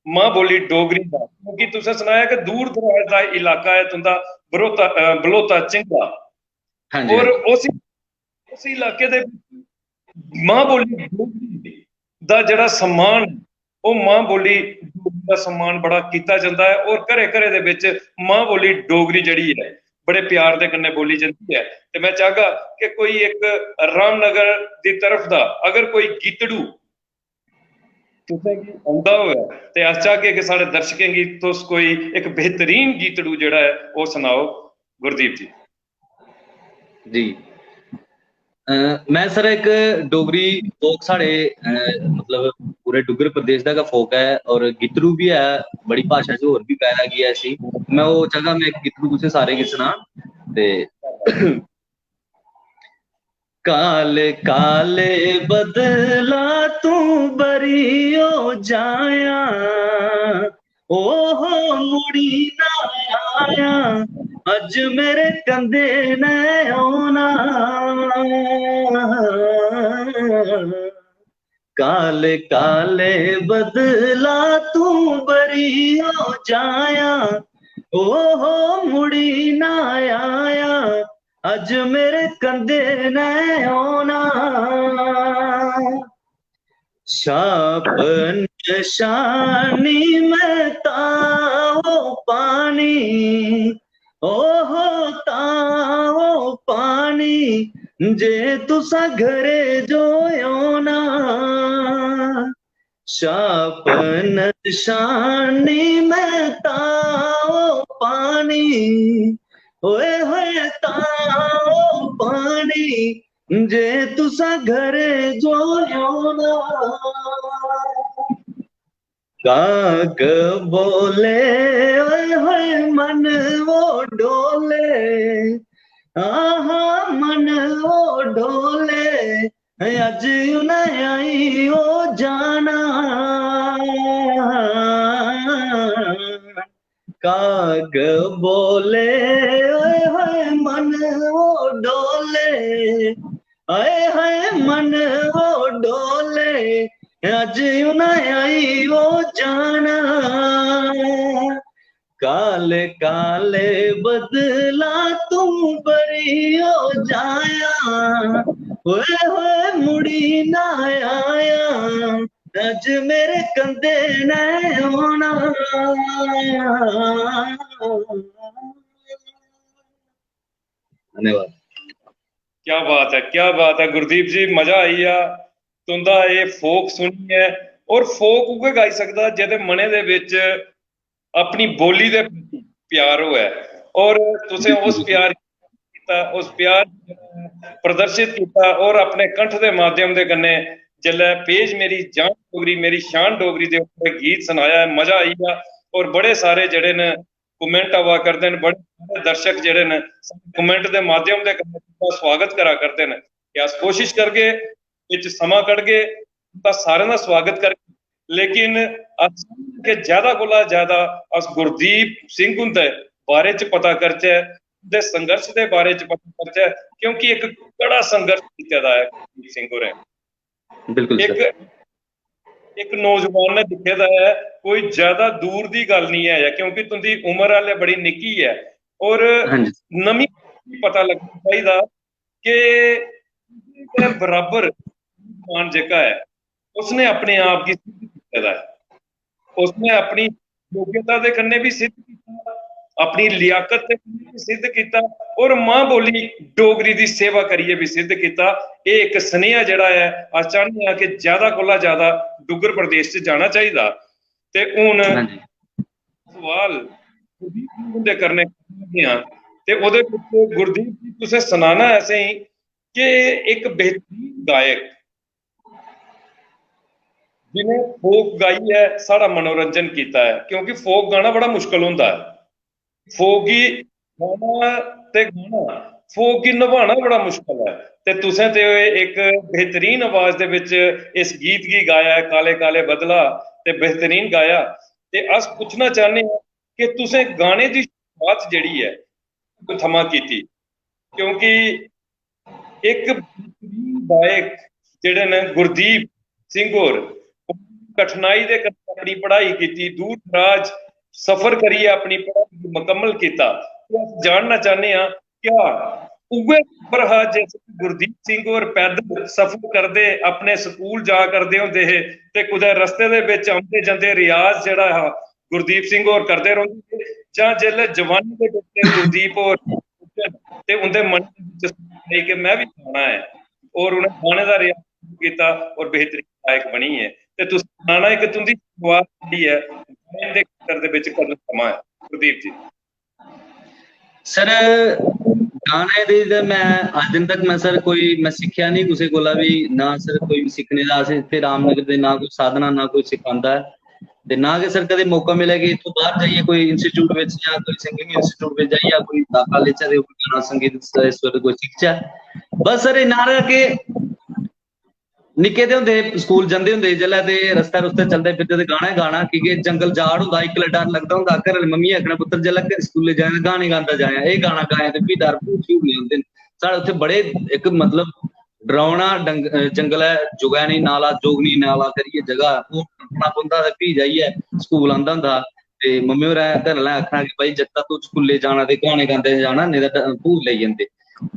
मां बोली डोगरी दा, क्योंकि तुसें सनाया कि दूर दराज दा इलाका ऐ तुं'दा बरोता, अ, बलोता चिंगा। हाँ जी, और हाँ जी। उस, उस इलाके दे विच मां बोली डोगरी दा जेह्ड़ा सम्मान, ओह् मां बोली डोगरी दा सम्मान बड़ा कीता जंदा ऐ और घरे-घरे दे विच मां बोली डोगरी जेह्ड़ी ऐ, बड़े प्यार दे कन्नै बोली जंदी ऐ। ते मैं चाहगा कि कोई इक रामनगर दी तरफ दा अगर कोई गीतड़ू तुसें गी औंदा होऐ ते अस चाहगे कि साढ़े दर्शकें गी तुस कोई इक बेहतरीन गीतड़ू जेह्ड़ा ऐ, ओह् सनाओ गुरदीप जी। जी। अ, मैं सर इक डोगरी folk साढ़े, अ, मतलब पूरे डुग्गर प्रदेश दा गै folk ऐ और गीतड़ू बी ऐ, बड़ी भाशा च होर बी गाया गेआ इसी। मैं ओह् चाहगा मैं इक गीतड़ू तुसें सारें गी सनां ते काले काले बदला तू बरी हो जाया, ओहो मुड़ी ना आया, अज मेरे कंधे ने औना। काले काले बदला तू बरी हो जाया, ओहो मुड़ी ना आया, अज मेरे कंधे ने औना। शाप निशानी मैं ताओ पानी, ओहो ताओ पानी, जे तुसा घरे जो औना। छाप निशानी में ताओ पानी, ओए होए ताओ पानी, जे तुसा घर जो होना। काग बोले, ओए होए मन वो डोले, आहा मन वो डोले, अज उन्हें आई ओ जाना। काग बोले, ओए होए मन वो डोले, आए हाय मन वो डोले, अज उन्हें आई ओ जाना। काले काले बदला तू बरी हो जाया, ओए होए मुड़ी ना आया, अज मेरे कंधे ने होना। धन्यवाद। क्या बात है, क्या बात है गुरदीप जी, मजा आई गया तुंदा ये फोक सुनियै। और फोक उ'ऐ गाई सकदा जेह्दे मनै दे बिच अपनी बोली दे प्रति प्यार होऐ, और तुसें उस प्यार कीता, उस प्यार प्रदर्शित कीता और अपने कंठ दे माध्यम दे कन्नै जेल्लै पेज मेरी जान डोगरी, मेरी शान डोगरी दे उप्पर गीत सनाया ऐ, मजा आई गेआ। और बड़े सारे जेह्ड़े न कमेंट आवा करदे न, बड़े सारे दर्शक जेह्ड़े न कमेंट दे माध्यम दे कन्नै तुं'दा स्वागत करा करदे न। ते अस कोशिश करगे, बिच समां कड्ढगे, तुं'दा सारें दा स्वागत करगे। लेकिन अस चाह्न्ने आं कि ज्यादा कोला ज्यादा अस गुरदीप सिंह हुंदे बारे च पता करचै, उं'दे संघर्ष दे बारे च पता करचै, क्योंकि इक कड़ा संघर्ष कीते दा ऐ गुरदीप सिंह होरें। बिल्कुल इक सर। इक नौजवान ने दिक्खे दा ऐ, कोई ज्यादा दूर दी गल्ल नहीं ऐ, क्योंकि तुं'दी उम्र हाले बड़ी निक्की ऐ। और हां जी। नमीं पता लगना चाहिदा कि उसदे बराबर नौजवान जेह्का ऐ, उसने अपने आप गी सिद्ध कीते दा ऐ। उसने अपनी योग्यता दे कन्नै भी सिद्ध कीता, अपनी लियाकत दे कन्नै भी सिद्ध कीता और मां बोली डोगरी दी सेवा करियै भी सिद्ध कीता। एह् इक सनेहा जेह्ड़ा ऐ, अस चाह्न्ने आं कि ज्यादा कोला ज्यादा डुग्गर प्रदेश च जाना चाहिदा। ते हून हां जी। सवाल गुरदीप जी हुंदे करने लगे आं, ते ओह्दे बिच गुरदीप जी तुसें सनाना ऐ असेंगी कि इक बेहतरीन गायक जि'नें फोक गाइयै साढ़ा मनोरंजन कीता ऐ, क्योंकि फोक गाना बड़ा मुश्कल होंदा ऐ। फोक गी गाना ते गाना, फोक गी नभाना बड़ा मुश्कल ऐ। ते तुसें ते इक बेहतरीन आवाज दे बिच इस गीत गी गाया ऐ, काले काले बदला, ते बेहतरीन गाया। ते अस पुच्छना चाह्न्ने आं कि तुसें गाने दी शुरुआत जेह्ड़ी ऐ, कुत्थुआं कीती? क्योंकि इक बेहतरीन गायक जेह्ड़े न गुरदीप सिंह होर, कठिनाई दे कन्नै अपनी पढ़ाई कीती, दूर दराज सफर करियै अपनी पढ़ाई गी मुकम्मल कीता। ते अस जानना चाह्न्ने आं, क्या उ'ऐ सफर हा जिस गुरदीप सिंह होर पैदल सफर करदे, अपने स्कूल जा करदे होंदे हे ते कुतै रस्ते दे बिच औंदे जंदे रियाज जेह्ड़ा हा गुरदीप सिंह होर करदे रौंह्दे हे, जां जेल्लै जवानी दे बिच गुरदीप होर ते उं'दे मन च कि मैं भी गाना ऐ, और उ'नें गाने दा रियाज कीता और बेहतरीन गायक बनी गे। ते तुस सनाना कि तुं'दी शुरुआत जेह्ड़ी ऐ गायन दे खेतर दे बिच कदूं थमां ऐ, गुरदीप जी? सर, गाने दी ते मैं अज्ज दिन तक मैं सर कोई मैं सिक्खेआ नहीं कुसै कोला भी, ना सर कोई सिक्खने दा असें इत्थै रामनगर दे ना कोई साधना, ना कोई सिखांदा ऐ। ते ना गै सर कदें मौका मिलेआ कि इत्थूं बाहर जाइयै कोई institute बिच जां कोई singing institute बिच जाइयै कोई दाखला लेचै ते कोई गाना संगीत स-, सुर कोई सिखचै। बस सर इन्ना हारा कि निक्के ते होंदे हे, स्कूल जंदे होंदे हे जिसलै ते रस्तै रुस्तै चलदे फिरदे ते गाना गै गाना, की के जंगल जाड़ होंदा, इक्कले डर लगदा होंदा। घरै आह्ले मम्मी आखना, "पुत्तर जिसलै घरै स्कूलै जायां ते गाने गांदा जायां, एह् गाना गायां ते फ्ही डर भूत शूत निं होंदे न।" साढ़े उत्थै बड़े इक मतलब डरावना डंग-, अ, जंगल ऐ, जुगैनी नाला, जोगनी नाला करियै जगह ऐ, ओह् टप्पना पौंदा ते फ्ही जाइयै स्कूल आंदा होंदा हा। ते मम्मी होरें घरै आह्लें आखना कि, "भाई, जगता, तूं स्कूलै जाना ते गाने गांदे जाना, नेईं तां ड-, भूत लेई जंदे।"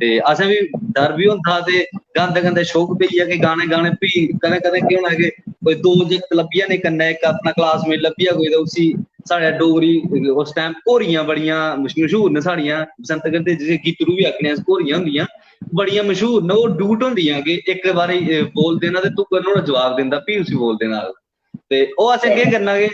ते असें बी डर बी होंदा हा ते गांदे गांदे शौक पेई गेआ कि गाने गाने। फ्ही कदें कदें केह् होना कि कोई दो जागत लब्भी जाने कन्नै, इक अपना classmate लब्भी जा कोई, ते उसी साढ़े डोगरी उस time घोरियां बड़ियां मश-, मशहूर न साढ़ियां बसंतगढ़ दे, जिसी गीतड़ू बी आखने अस, घोरियां होंदियां, बड़ियां मशहूर न। ओह् duet होंदियां कि इक बारी, अ, बोल देना ते दूआ नुहाड़ा जवाब दिंदा, फ्ही उसी बोल देना। ते ओह् असें केह् करना कि,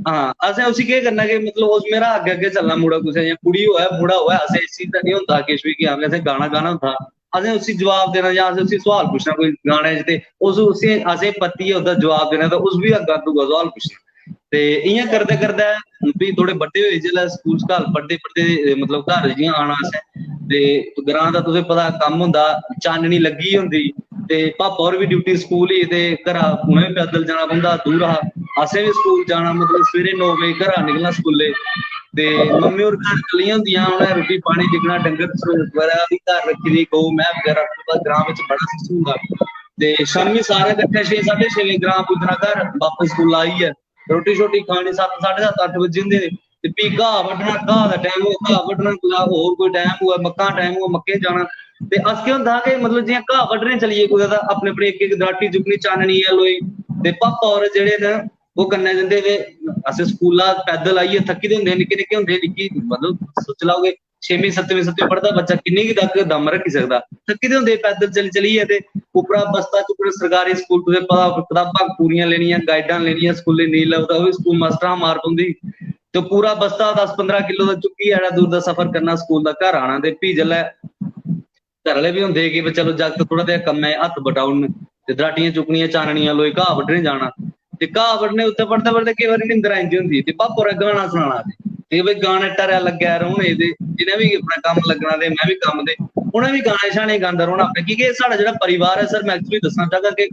हां, असें उसी केह् करना कि मतलब उस मेरा अग्गें अग्गें चलना, मुड़ा कुसै जां कुड़ी होऐ, मुड़ा होऐ, असें इस चीज दा निं होंदा किश बी कि हां, असें गाना गाना होंदा। असें उसी जवाब देना जां असें उसी सोआल पुच्छना कोई गाने च, ते उस, उसी असें परतियै ओह्दा जवाब देना, ते उस बी अग्गें दूआ सोआल पुच्छना। ते इ'यां करदे करदे फ्ही थोह्ड़े बड्डे होए, जिसलै स्कूल च घर पढ़दे पढ़दे, मतलब घर जि'यां आना असें, ते ग्रां दा तुसें पता कम्म होंदा, चाननी लग्गी दी होंदी, ते पापा होर बी ड्यूटी स्कूल ही, ते घरा उ'नें बी पैदल जाना पौंदा, दूर हा। असें बी स्कूल जाना, मतलब सवेरे नौ बजे घरा निकलना स्कूलै, ते मम्मी होर घर चली होंदियां, उ'नें रुट्टी पानी दिक्खना, डंगर बगैरा बी घर रक्खी दी, गौ मैंह् बगैरा, तुसें पता ग्रां बिच बड़ा सिस्टम होंदा। ते शामी सारे कट्ठे छे, साढ़े छे बजे ग्रां पुज्जना, घर बापस स्कूला आइयै रुट्टी शुट्टी खानी, सत्त, साढ़े सत्त, अट्ठ बज्जी जंदे हे। ते फ्ही घाऽ बड्ढना, घाऽ दा टैम होऐ, घाऽ बड्ढना, कुतै होर कोई टैम होऐ, मक्कां टैम होऐ, मक्कें जाना। ते अस केह् होंदा हा कि मतलब जि'यां घाऽ बड्ढने चली गे कुतै, तां अपने अपने इक इक दराटी चुक्कनी, चाननी ऐ लोई। ते पापा होर जेह्ड़े न, ओह् कन्नै जंदे हे। ते अस स्कूला पैदल आइयै थक्की दे होंदे हे, निक्के निक्के होंदे हे, निक्की, मतलब सोची लैओ कि छेमीं, सतमीं, सतमीं पढ़दा बच्चा किन्नी गी तक दम रक्खी सकदा? थक्की दे होंदे पैदल चली चलियै, ते उप्परा बस्ता चुक्कना, सरकारी स्कूल, तुसें पता, कताबां पूरियां लेनियां, गाइडां लेनियां, स्कूलै नेईं लभदा, ओह् बी स्कूल मास्टरा मार पौंदी। ते पूरा बस्ता दस पंदरां किलो दा चुक्कियै एड्डा दूर दा सफर करना स्कूल दा, घर आना, ते फ्ही जिसलै घर आह्ले बी होंदे हे कि चलो जागत थोह्ड़ा जेहा कम्मै च हत्थ बटाई ओड़न, ते दराटियां चुक्कनियां, चाननियां लोई, घाऽ बड्ढने जाना। ते घाऽ बड्ढने उत्थै पढ़दे पढ़दे केईं बारी नींदर आई जंदी होंदी ही, ते पापा होरें गाना सनाना ते, ते भाई गाने टरै लग्गै रौह्ने, ते जि'नें बी अपना कम्म लग्गना ते में बी कम्म, ते उ'नें बी गाने शाने गांदा रौह्ना अपने, की के साढ़ा जेह्ड़ा परिवार ऐ सर, में actually दस्सना चाहगा कि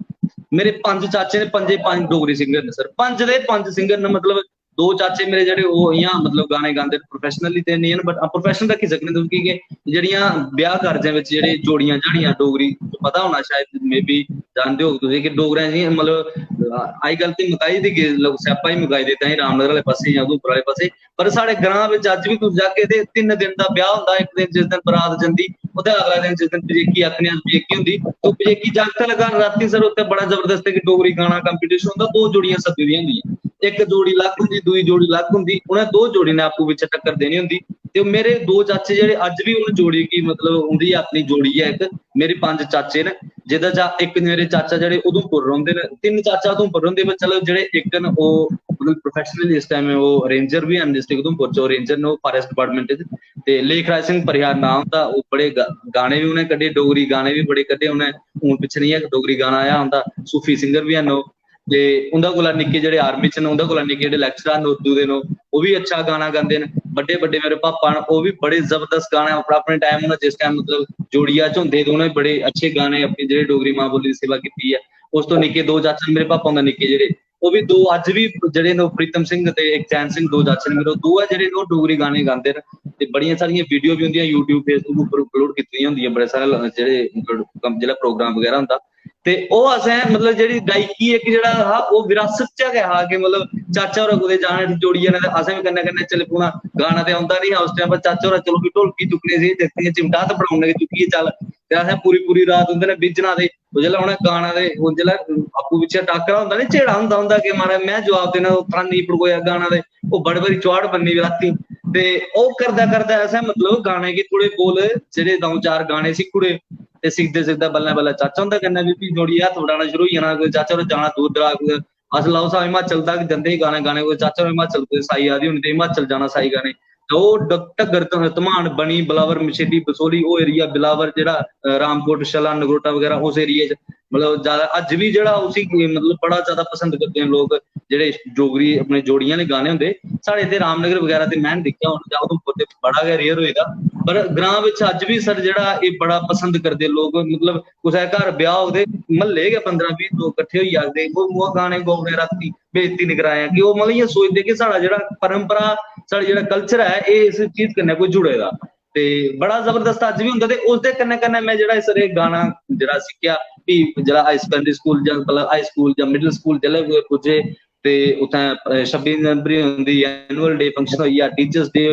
मेरे पंज चाचे न, पंजे पंज डोगरी सिंगर न सर, पंज दे पंज सिंगर न। मतलब दो चाचे मेरे जेह्ड़े ओह् इ'यां मतलब गाने गांदे न, professionally ते नेईं न, but professional आक्खी सकने तुस, की के जेह्ड़ियां ब्याह् कारजें बिच जेह्ड़े जोड़ियां जाड़ियां डोगरी, पता होना शायद, maybe जानदे होग तुसें कि डोगरें दी मतलब, अ, अजकल ते मकाई दे गे लोक, स्यापा ही मकाई दित्ता ही रामनगर आह्ले पास्सै जां उधमपुर आह्ले पास्सै, पर साढ़े ग्रां बिच अज्ज बी तुस जागे ते तिन्न दिन दा ब्याह् होंदा, इक दिन जिस दिन बरात जंदी, ओह्दे अगला दिन जिस दिन पजेकी आखने अस, पजेकी होंदी, तो पजेकी जागत आह्ले घर रातीं सर उत्थै बड़ा जबरदस्त इक डोगरी गाना competition होंदा, दो जोड़ियां सद्दी दियां होंदियां, इक जोड़ी अलग होंदी, दूई जोड़ी अलग होंदी, उ'नें दो जोड़ी ने आपूं बिच्चें टक्कर देनी होंदी। ते मेरे दो चाचे जेह्ड़े अज्ज बी उ'नें जोड़ी गी, मतलब उं'दी अपनी जोड़ी ऐ इक, मेरे पंज चाचे न, जेह्दे चा इक मेरे चाचा जेह्ड़े उधमपुर रौंह्दे न, तिन्न चाचा उधमपुर रौंह्दे, पर चलो जेह्ड़े इक न ओह् मतलब professionally इस time ओह् ranger बी हैन, district उधमपुर च ओह् ranger न, ओह् forest department च। ते लेखराज सिंह परिहार नांऽ उं'दा, ओह् बड़े गा-, गाने बी उ'नें कड्ढे, डोगरी गाने बी बड़े कड्ढे उ'नें। हून पिच्छें नेही इक डोगरी गाना आया उं'दा, सूफी singer बी हैन ओह्। ते उं'दे कोला निक्के जेह्ड़े army च न, उं'दे कोला निक्के जेह्ड़े lecturer न उर्दू दे न, ओह् बी अच्छा गाना गांदे न। बड्डे बड्डे मेरे पापा न, ओह् बी बड़े जबरदस्त गाने अपने, अपने time उ'नें जिस time मतलब जोड़िया च होंदे हे ते उ'नें बड़े अच्छे गाने अपनी जेह्ड़ी डोगरी मां बोली दी सेवा कीती ऐ। उस तो निक्के दो चाचा न मेरे पापा हुंदे निक्के जेह्ड़े, ओह् बी दो अज्ज बी जेह्ड़े न, ओह् प्रीतम सिंह ते इक चैन सिंह, दो चाचे न मेरे, ओह् दो ऐ जेह्ड़े न, ओह् डोगरी गाने गांदे न। ते बड़ियां सारियां video बी उं'दियां YouTube, Facebook उप्पर upload कीती दियां होंदियां, बड़े सारे ल-, जेह्ड़े मतलब कम-, जेह्ड़ा program बगैरा होंदा। ते ओह् असें मतलब जेह्ड़ी गायकी इक जेह्ड़ा हा, ओह् विरासत च गै हा कि मतलब चाचा होरें कुतै जाना उठी जोड़ियै ने, ते असें बी कन्नै कन्नै चली पौना। गाना ते औंदा निं हा उस time, पर चाचा होरें चलो भी ढोलकी चुक्कनी सी, जागतें चिमटा हत्थ बनाई ओड़ना कि चुक्कियै चल। ते असें पूरी पूरी रात उं'दे नै बिज्झना ते ओह् जेल्लै उ'नें गाना ते ओह् जेल्लै आपूं बिच्चें टाकरा होंदा नी, झेड़ा होंदा, होंदा कि म्हाराज में जवाब देना, उत्थां नेईं पड़कोआ गाना ते ओह् बड़े बारी चुहाड़ बननी रातीं। ते ओह् करदे करदे असें मतलब गाने गी थोह्ड़े बोल जेह्ड़े द'ऊं चार गाने सिक्खी ओड़े। ते सिखदे सिखदे बल्लें बल्लें चाचा हुंदे कन्नै बी फ्ही जोड़ियै हत्थ बटाना शुरू होई जाना। कोई चाचा होर जाना दूर दराज कुतै, अस लाओ सा हिमाचल तक जंदे हे गाने गाने, कोई चाचा होर हिमाचल कुतै साई आई दी होनी ते हिमाचल जाना साई गाने। ते ओह् ड-, ढग्गर ध-, धमान, बनी, बिलावर, मछेडी, बसोहली, ओह् area, बिलावर जेह्ड़ा, अ, रामकोट, छल्ला, नगरोटा बगैरा उस area च, मतलब, ज्यादा अज्ज बी जेह्ड़ा उसी, मतलब, बड़ा ज्यादा पसंद करदे न लोक, जेह्ड़े डोगरी अपने जोड़ियां आह्ले गाने होंदे। साढ़े इत्थै रामनगर बगैरा ते में निं दिक्खेआ हून, जां उधमपुर ते बड़ा गै rare होई दा, पर ग्रां बिच अज्ज बी सर जेह्ड़ा एह् बड़ा पसंद करदे लोक, मतलब, कुसै घर ब्याह् होग ते म्हल्ले गै पंदरां बीह् लोक कट्ठे होइयै आखदे, "ओह्, ओह् गाने गौने रातीं, बेइज्जती निं करायां", कि ओह् मतलब इ'यां सोचदे कि साढ़ा जेह्ड़ा परंपरा, साढ़ा जेह्ड़ा culture ऐ, एह् इस चीज कन्नै कोई जुड़े दा। ते बड़ा जबरदस्त अज्ज बी होंदा। ते उसदे कन्नै कन्नै में जेह्ड़ा इस, एह् गाना जेह्ड़ा सिक्खेआ, फ्ही जेह्ड़ा high secondary school जां मतलब high school जां middle school जेल्लै कुतै पुज्जे, ते उत्थै, अ, छब्बी जनवरी होंदी, annual day function होई गेआ, teachers day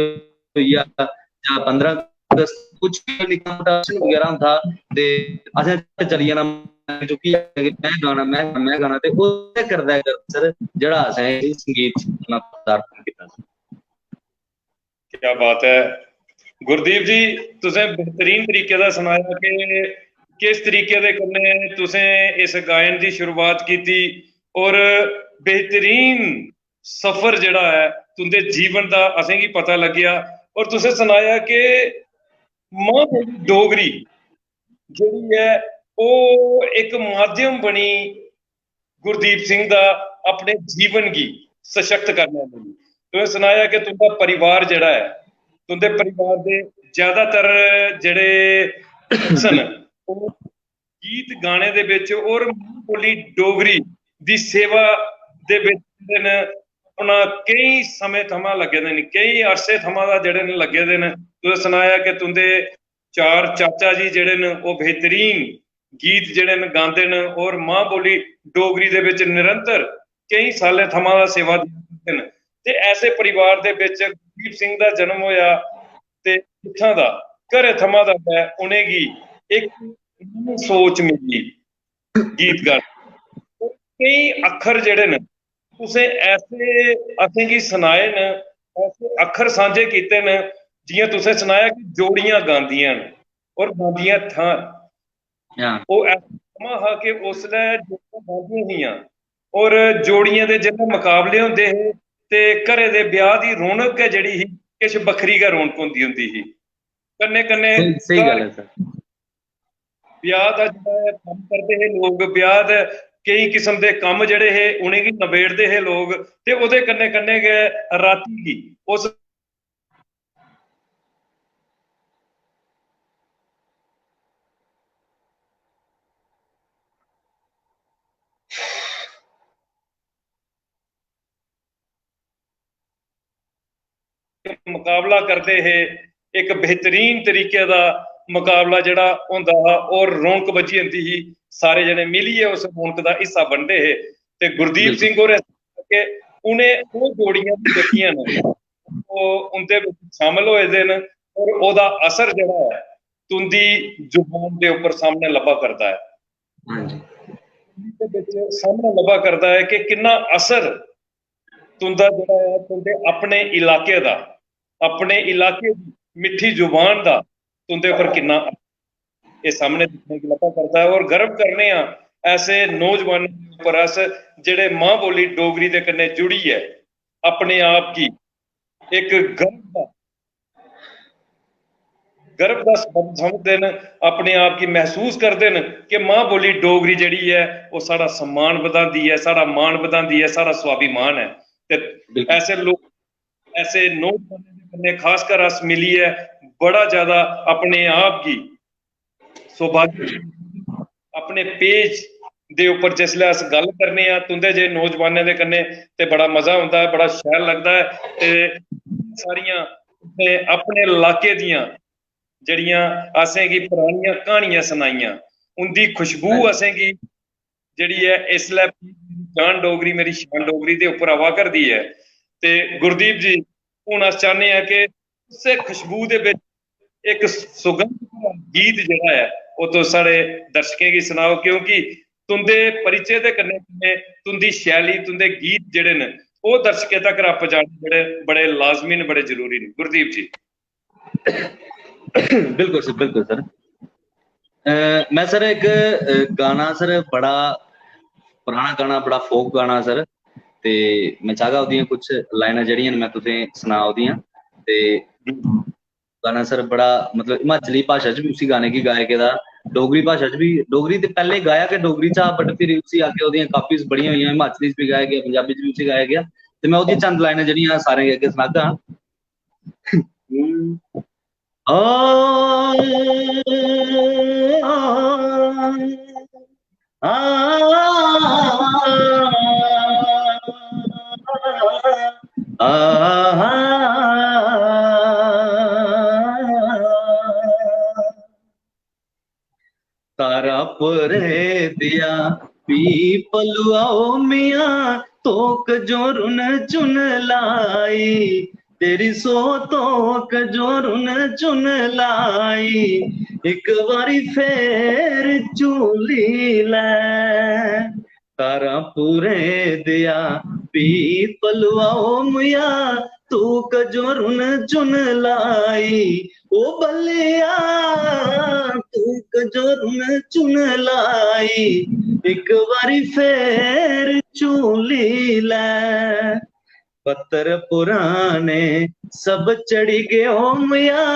होई गेआ, जां पंदरां अगस्त, कुछ बी निक्का मुट्टा function बगैरा होंदा, ते असें चली जाना चुक्कियै कि में गाना, में, में गाना, ते ओह् करदा करदा सर जेह्ड़ा असें इस संगीत च अपना पदार्पण कीता। क्या बात है गुरदीप जी, तुसें बेहतरीन तरीके दा सनाया कि किस तरीके दे कन्नै तुसें इस गायन दी शुरुआत कीती और बेहतरीन सफर जेह्ड़ा ऐ तुं'दे जीवन दा असेंगी पता लग्गेआ, और तुसें सनाया कि मां बोली डोगरी जेह्ड़ी ऐ, ओह् इक माध्यम बनी गुरदीप सिंह दा अपने जीवन गी सशक्त करने लेई। तुसें सनाया कि तुं'दा परिवार जेह्ड़ा ऐ, तुं'दे परिवार दे ज्यादातर जेह्ड़े सदस्य न, ओह् गीत गाने दे बिच और मां बोली डोगरी दी सेवा दे बिच जेह्ड़े न, अपना केई समें थमां लग्गे दे न, केई अरसे थमां दा जेह्ड़े न लग्गे दे न। तुसें सनाया कि तुं'दे चार चाचा जी जेह्ड़े न, ओह् बेहतरीन गीत जेह्ड़े न गांदे न और मां बोली डोगरी दे बिच निरंतर केई सालें थमां दा सेवा दिंदे न। ते ऐसे परिवार दे बिच गुरदीप सिंह दा जन्म होया ते इत्थां दा, घरै थमां दा गै उ'नेंगी इक नमीं सोच मिली गीत गाने। केई अक्खर जेह्ड़े न, तुसें ऐसे असेंगी सनाए न, ऐसे अक्खर सांझे कीते न, जि'यां तुसें सनाया कि जोड़ियां गांदियां न और गांदियां थां। हां। ओह् ऐसा समां हा कि उसलै जोड़ियां गांदियां हियां और जोड़ियें दे जेल्लै मकाबले होंदे हे ते घरै दे ब्याह् दी रौनक गै जेह्ड़ी ही, किश बक्खरी गै रौनक होंदी होंदी ही। कन्नै कन्नै स्हेई, स्हेई गल्ल ऐ सर। ब्याह् दा जेह्ड़ा ऐ कम्म करदे हे लोक, ब्याह् दे केई किस्म दे कम्म जेह्ड़े हे उ'नेंगी नबेड़दे हे लोक, ते ओह्दे कन्नै कन्नै गै रातीं गी उस मकाबला करदे हे, इक बेहतरीन तरीके दा मकाबला जेह्ड़ा होंदा हा और रौनक बज्झी जंदी ही। सारे जने मिलियै उस रौनक दा हिस्सा बनदे हे। ते गुरदीप बिल्कुल। सिंह होरें आखेआ कि उ'नें ओह् जोड़ियां बी जेह्कियां न, ओह् उं'दे बिच शामिल होए दे न और ओह्दा असर जेह्ड़ा ऐ, तुं'दी जुबान दे उप्पर सामने लब्भा करदा ऐ। हां जी। दे बिच सामने लब्भा करदा ऐ कि किन्ना असर तुं'दा जेह्ड़ा ऐ, तुं'दे अपने इलाके दा, अपने इलाके दी मिट्ठी जुबान दा तुं'दे उप्पर किन्ना असर, एह् सामने दिक्खने गी लब्भा करदा ऐ। और गर्व करने आं ऐसे नौजवानें उप्पर अस, जेह्ड़े मां बोली डोगरी दे कन्नै जुड़ियै अपने आप गी इक गर्व दा, गर्व दा सबब समझदे न, अपने आप गी महसूस करदे न कि मां बोली डोगरी जेह्ड़ी ऐ, ओह् साढ़ा सम्मान बधांदी ऐ, साढ़ा मान बधांदी ऐ, साढ़ा स्वाभिमान ऐ। ते बिल्कुल। ऐसे लोक, ऐसे नौजवानें दे कन्नै खासकर अस मिलियै बड़ा ज्यादा अपने आप गी सौभाग्य, अपने पेज दे उप्पर जिसलै अस गल्ल करने आं तुं'दे जे नौजवानें दे कन्नै, ते बड़ा मजा औंदा ऐ, बड़ा शैल लगदा ऐ। ते सारियां अपने, अपने इलाके दियां जेह्ड़ियां असेंगी परानियां क्हानियां सनाइयां, उं'दी खुशबू असेंगी जेह्ड़ी ऐ इसलै जान डोगरी मेरी शान डोगरी दे उप्पर आवा करदी ऐ। ते गुरदीप जी, हून अस चाह्न्ने आं कि उस्सै खुशबू दे बिच इक सुगंध भरा गीत जेह्ड़ा ऐ, ओह् तुस साढ़े दर्शकें गी सनाओ, क्योंकि तुं'दे परिचे दे कन्नै कन्नै तुं'दी शैली, तुं'दे गीत जेह्ड़े न, ओह् दर्शकें तगर पजाने जेह्ड़े बड़े लाजमी न, बड़े जरूरी न। गुरदीप जी। बिल्कुल सर, बिल्कुल सर। अ, में सर इक, अ, गाना सर, बड़ा पराना गाना, बड़ा फोक गाना सर, ते में चाहगा ओह्दियां कुछ लाइनां जेह्ड़ियां न में तुसें सनां ओह्दियां। ते गाना सर बड़ा, मतलब, हिमाचली भाशा च बी उसी गाने गी गाया गेदा, डोगरी भाशा च बी, डोगरी ते पैह्ले गाया गै डोगरी च हा, but फिर उसी अग्गें ओह्दियां copies बड़ियां होइयां, हिमाचली च बी गाया गेआ, पंजाबी च बी उसी गाया गेआ। ते में ओह्दी चंद लाइनां जेह्ड़ियां सारें गे अग्गें सनागा। आ, आ, आ, आ, तारा पुरे दिया पी पलुआओ मियाँ, तोक जो रुन चुन लाई, तेरी सौ तोक जो रुन चुन लाई, एक बारी फेर झूली लै। तारा पुरे दिया पी पलुआओ मियाँ, तोक जो रुन चुन लाई, ओ बल्लेआ, तू कजोरुन चुन लाई, इक बारी फेर झूली लै। पत्तर पुराने सब झड़ी गे ओ मया,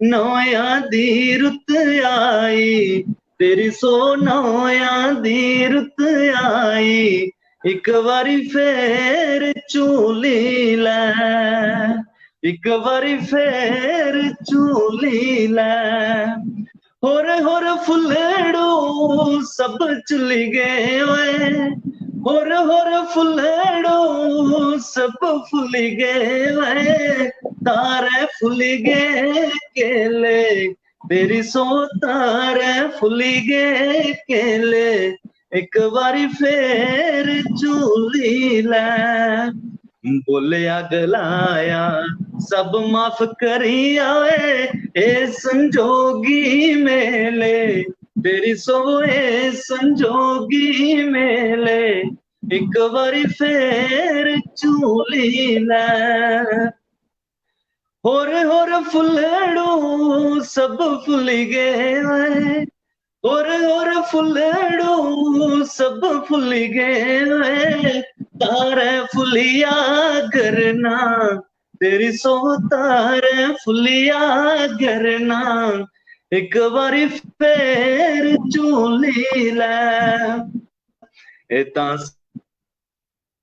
नोया दी रुत आई, तेरी सौ नोया दी रुत आई, इक बारी फेर झूली लै, इक बारी फेर झूली लै। होर होर फुल्लड़ू सब झुली गे ओए, होर होर फुल्लड़ू सब फुली गे ओए, तारे फुली गे केले, तेरी सौ तारे फुली गे केले, इक बारी फेर झूली लै। बोलेआ गलाया सब माफ करी आए, ए संजोगी मेले, तेरी सौ ए संजोगी मेले, इक बारी फेर झूली लै। होर होर फुल्लड़ू सब फुली गे ओए, होर होर फुल्लड़ू सब फुली गे ओए, तारे फुलिया करना, तेरी सौ तारे फुलिया करना, इक बारी फेर झूली लै। ए तां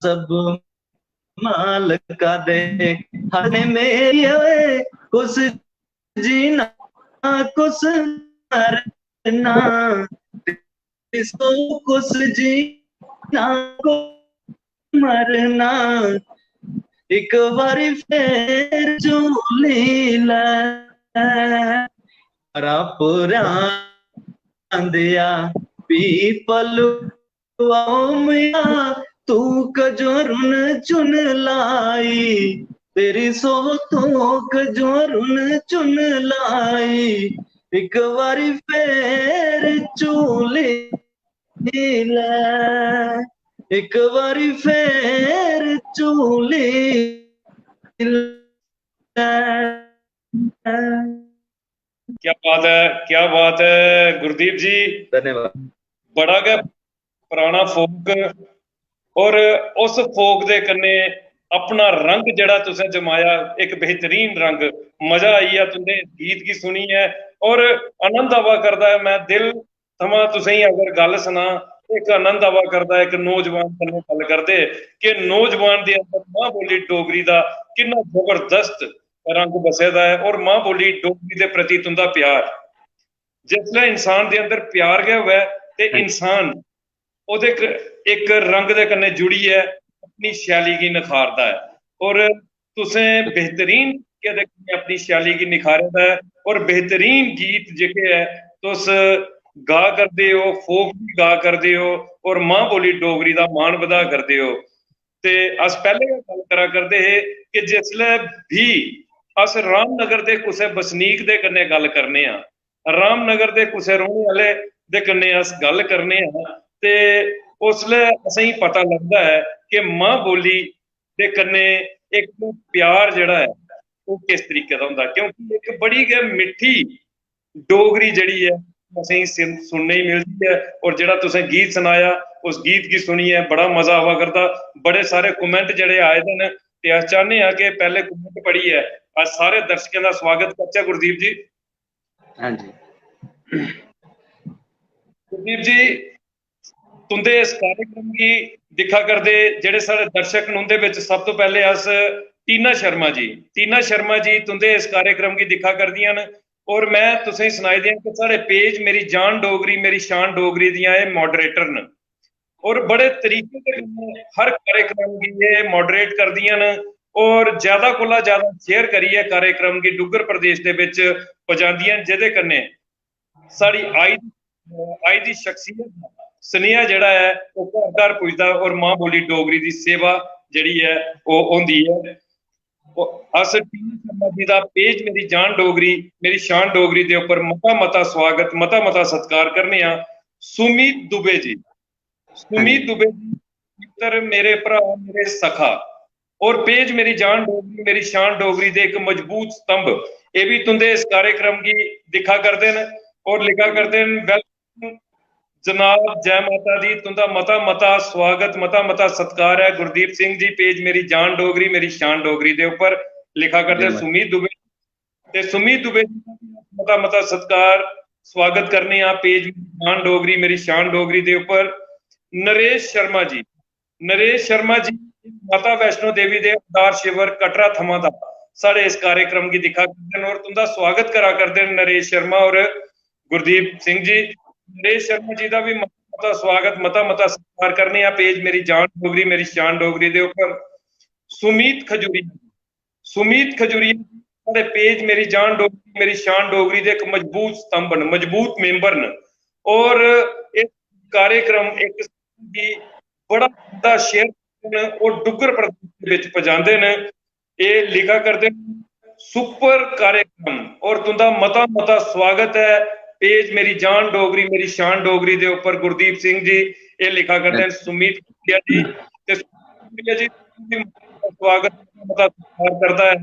सब मालका दे हाथ ने मेरी ओए, कुस जीना कुस मरना, इसको कुस जीना कुस मरना, इक बारी फेर झूली लै। रा पुरांदिया पीपल ओ मया, तू कजोरुन चुन लाई, तेरी सौ तू कजोरुन चुन लाई, इक बारी फेर झूली लै, इक बारी फेर झूली लै। क्या बात है, क्या बात है गुरदीप जी। धन्यवाद। बड़ा गै पुराना फोक, और उस फोक दे कन्नै अपना रंग जेह्ड़ा तुसें जमाया, इक बेहतरीन रंग। मजा आई गेआ तुं'दे गीत गी सुनियै, और आनंद आवा करदा ऐ। मैं दिल थमां तुसेंगी अगर गल्ल सनां, इक आनंद आवा करदा ऐ इक नौजवान कन्नै गल्ल करदे, कि नौजवान दे अंदर मां बोली डोगरी दा किन्ना जबरदस्त रंग बसे दा ऐ और मां बोली डोगरी दे प्रति तुं'दा प्यार। जिसलै इंसान दे अंदर प्यार गै होऐ ते इंसान ओह्दे इक, इक रंग दे कन्नै जुड़ियै अपनी शैली गी नखारदा ऐ। और तुसें बेहतरीन तरीके दे कन्नै अपनी शैली गी निखारे दा ऐ और बेहतरीन गीत जेह्के ऐ तुस गा करदे ओ, फोक भी गा करदे ओ और मां बोली डोगरी दा मान बधा करदे ओ। ते अस पैह्ले गै गल्ल करा करदे हे कि जिसलै बी अस रामनगर दे कुसै बसनीक दे कन्नै गल्ल करने आं, रामनगर दे कुसै रौह्ने आह्ले दे कन्नै अस गल्ल करने आं, ते उसलै असेंगी पता लगदा ऐ कि मां बोली दे कन्नै इक प्यार जेह्ड़ा ऐ, ओह् किस तरीके दा होंदा, क्योंकि इक बड़ी गै मिट्ठी डोगरी जेह्ड़ी ऐ, असेंगी सिन-, सुनने गी मिलदी ऐ। और जेह्ड़ा तुसें गीत सनाया, उस गीत गी सुनियै बड़ा मजा आवा करदा। बड़े सारे comment जेह्ड़े आए दे न, ते अस चाह्न्ने आं कि पैह्ले comment पढ़ियै अस सारे दर्शकें दा स्वागत करचै। गुरदीप जी। हां जी। गुरदीप जी, तुं'दे इस कार्यक्रम गी दिक्खा करदे जेह्ड़े साढ़े दर्शक न, उं'दे बिच सब तो पैह्ले अस टीना शर्मा जी, टीना शर्मा जी तुं'दे इस कार्यक्रम गी दिक्खा करदियां न। और मैं तुसेंगी सनाई देआं कि साढ़े page मेरी जान डोगरी, मेरी शान डोगरी दियां एह् moderator न और बड़े तरीके दे कन्नै हर कार्यक्रम गी एह् moderate करदियां न और ज्यादा कोला ज्यादा share करियै कार्यक्रम गी डुग्गर प्रदेश दे बिच पजांदियां न, जेह्दे कन्नै साढ़ी आई, आई दी शख्सियत दा सनेहा जेह्ड़ा ऐ, ओह् घर घर पुजदा और मां बोली डोगरी दी सेवा जेह्ड़ी ऐ, ओह् होंदी ऐ। और अस टीवी शर्मा जी दा page मेरी जान डोगरी, मेरी शान डोगरी दे उप्पर मता मता स्वागत, मता मता सत्कार करने आं। सुमित दुबे जी, सुमित दुबे जी, मित्तर, मेरे भ्राऽ, मेरे सखा, और पेज मेरी जान डोगरी, मेरी शान डोगरी दे इक मजबूत स्तंभ। एह् बी तुंदे इस कार्यक्रम गी दिक्खा करदे न और लिखा करदे न। Welcome जनाब, जय माता दी, तुंदा मता मता स्वागत, मता मता सत्कार ऐ। गुरदीप सिंह जी, पेज मेरी जान डोगरी, मेरी शान डोगरी दे उप्पर लिखा करदे न। सुमीत दुबे, ते सुमीत दुबे जी दा बी मता मता सत्कार, स्वागत करने आं पेज मेरी जान डोगरी, मेरी शान डोगरी दे उप्पर। नरेश शर्मा जी, नरेश शर्मा जी माता वैष्णो देवी दे अवतार शिविर कटरा थमां दा साढ़े इस कार्यक्रम गी दिक्खा करदे न और तुंदा स्वागत करा करदे न नरेश शर्मा और गुरदीप सिंह जी। नरेश शर्मा जी दा बी मता मता स्वागत, मता मता सत्कार करने आं पेज मेरी जान डोगरी, मेरी शान डोगरी दे उप्पर। सुमीत खजूरिया, सुमीत खजूरिया साढ़े पेज मेरी जान डोगरी, मेरी शान डोगरी दे इक मजबूत स्तंभ न, मजबूत member न और इस कार्यक्रम इक गी बड़ा बड्डा share करदे न और डुग्गर प्रदेश दे बिच पजांदे न। एह् लिखा करदे न, super कार्यक्रम और तुंदा मता मता स्वागत ऐ। पेज मेरी जान डोगरी, मेरी शान डोगरी दे उप्पर गुरदीप सिंह जी एह् लिखा करदे न, सुमीत खजूरिया जी, ते सुमीत खजूरिया जी दा बी मता स्वागत, मता सत्कार करदा ऐ।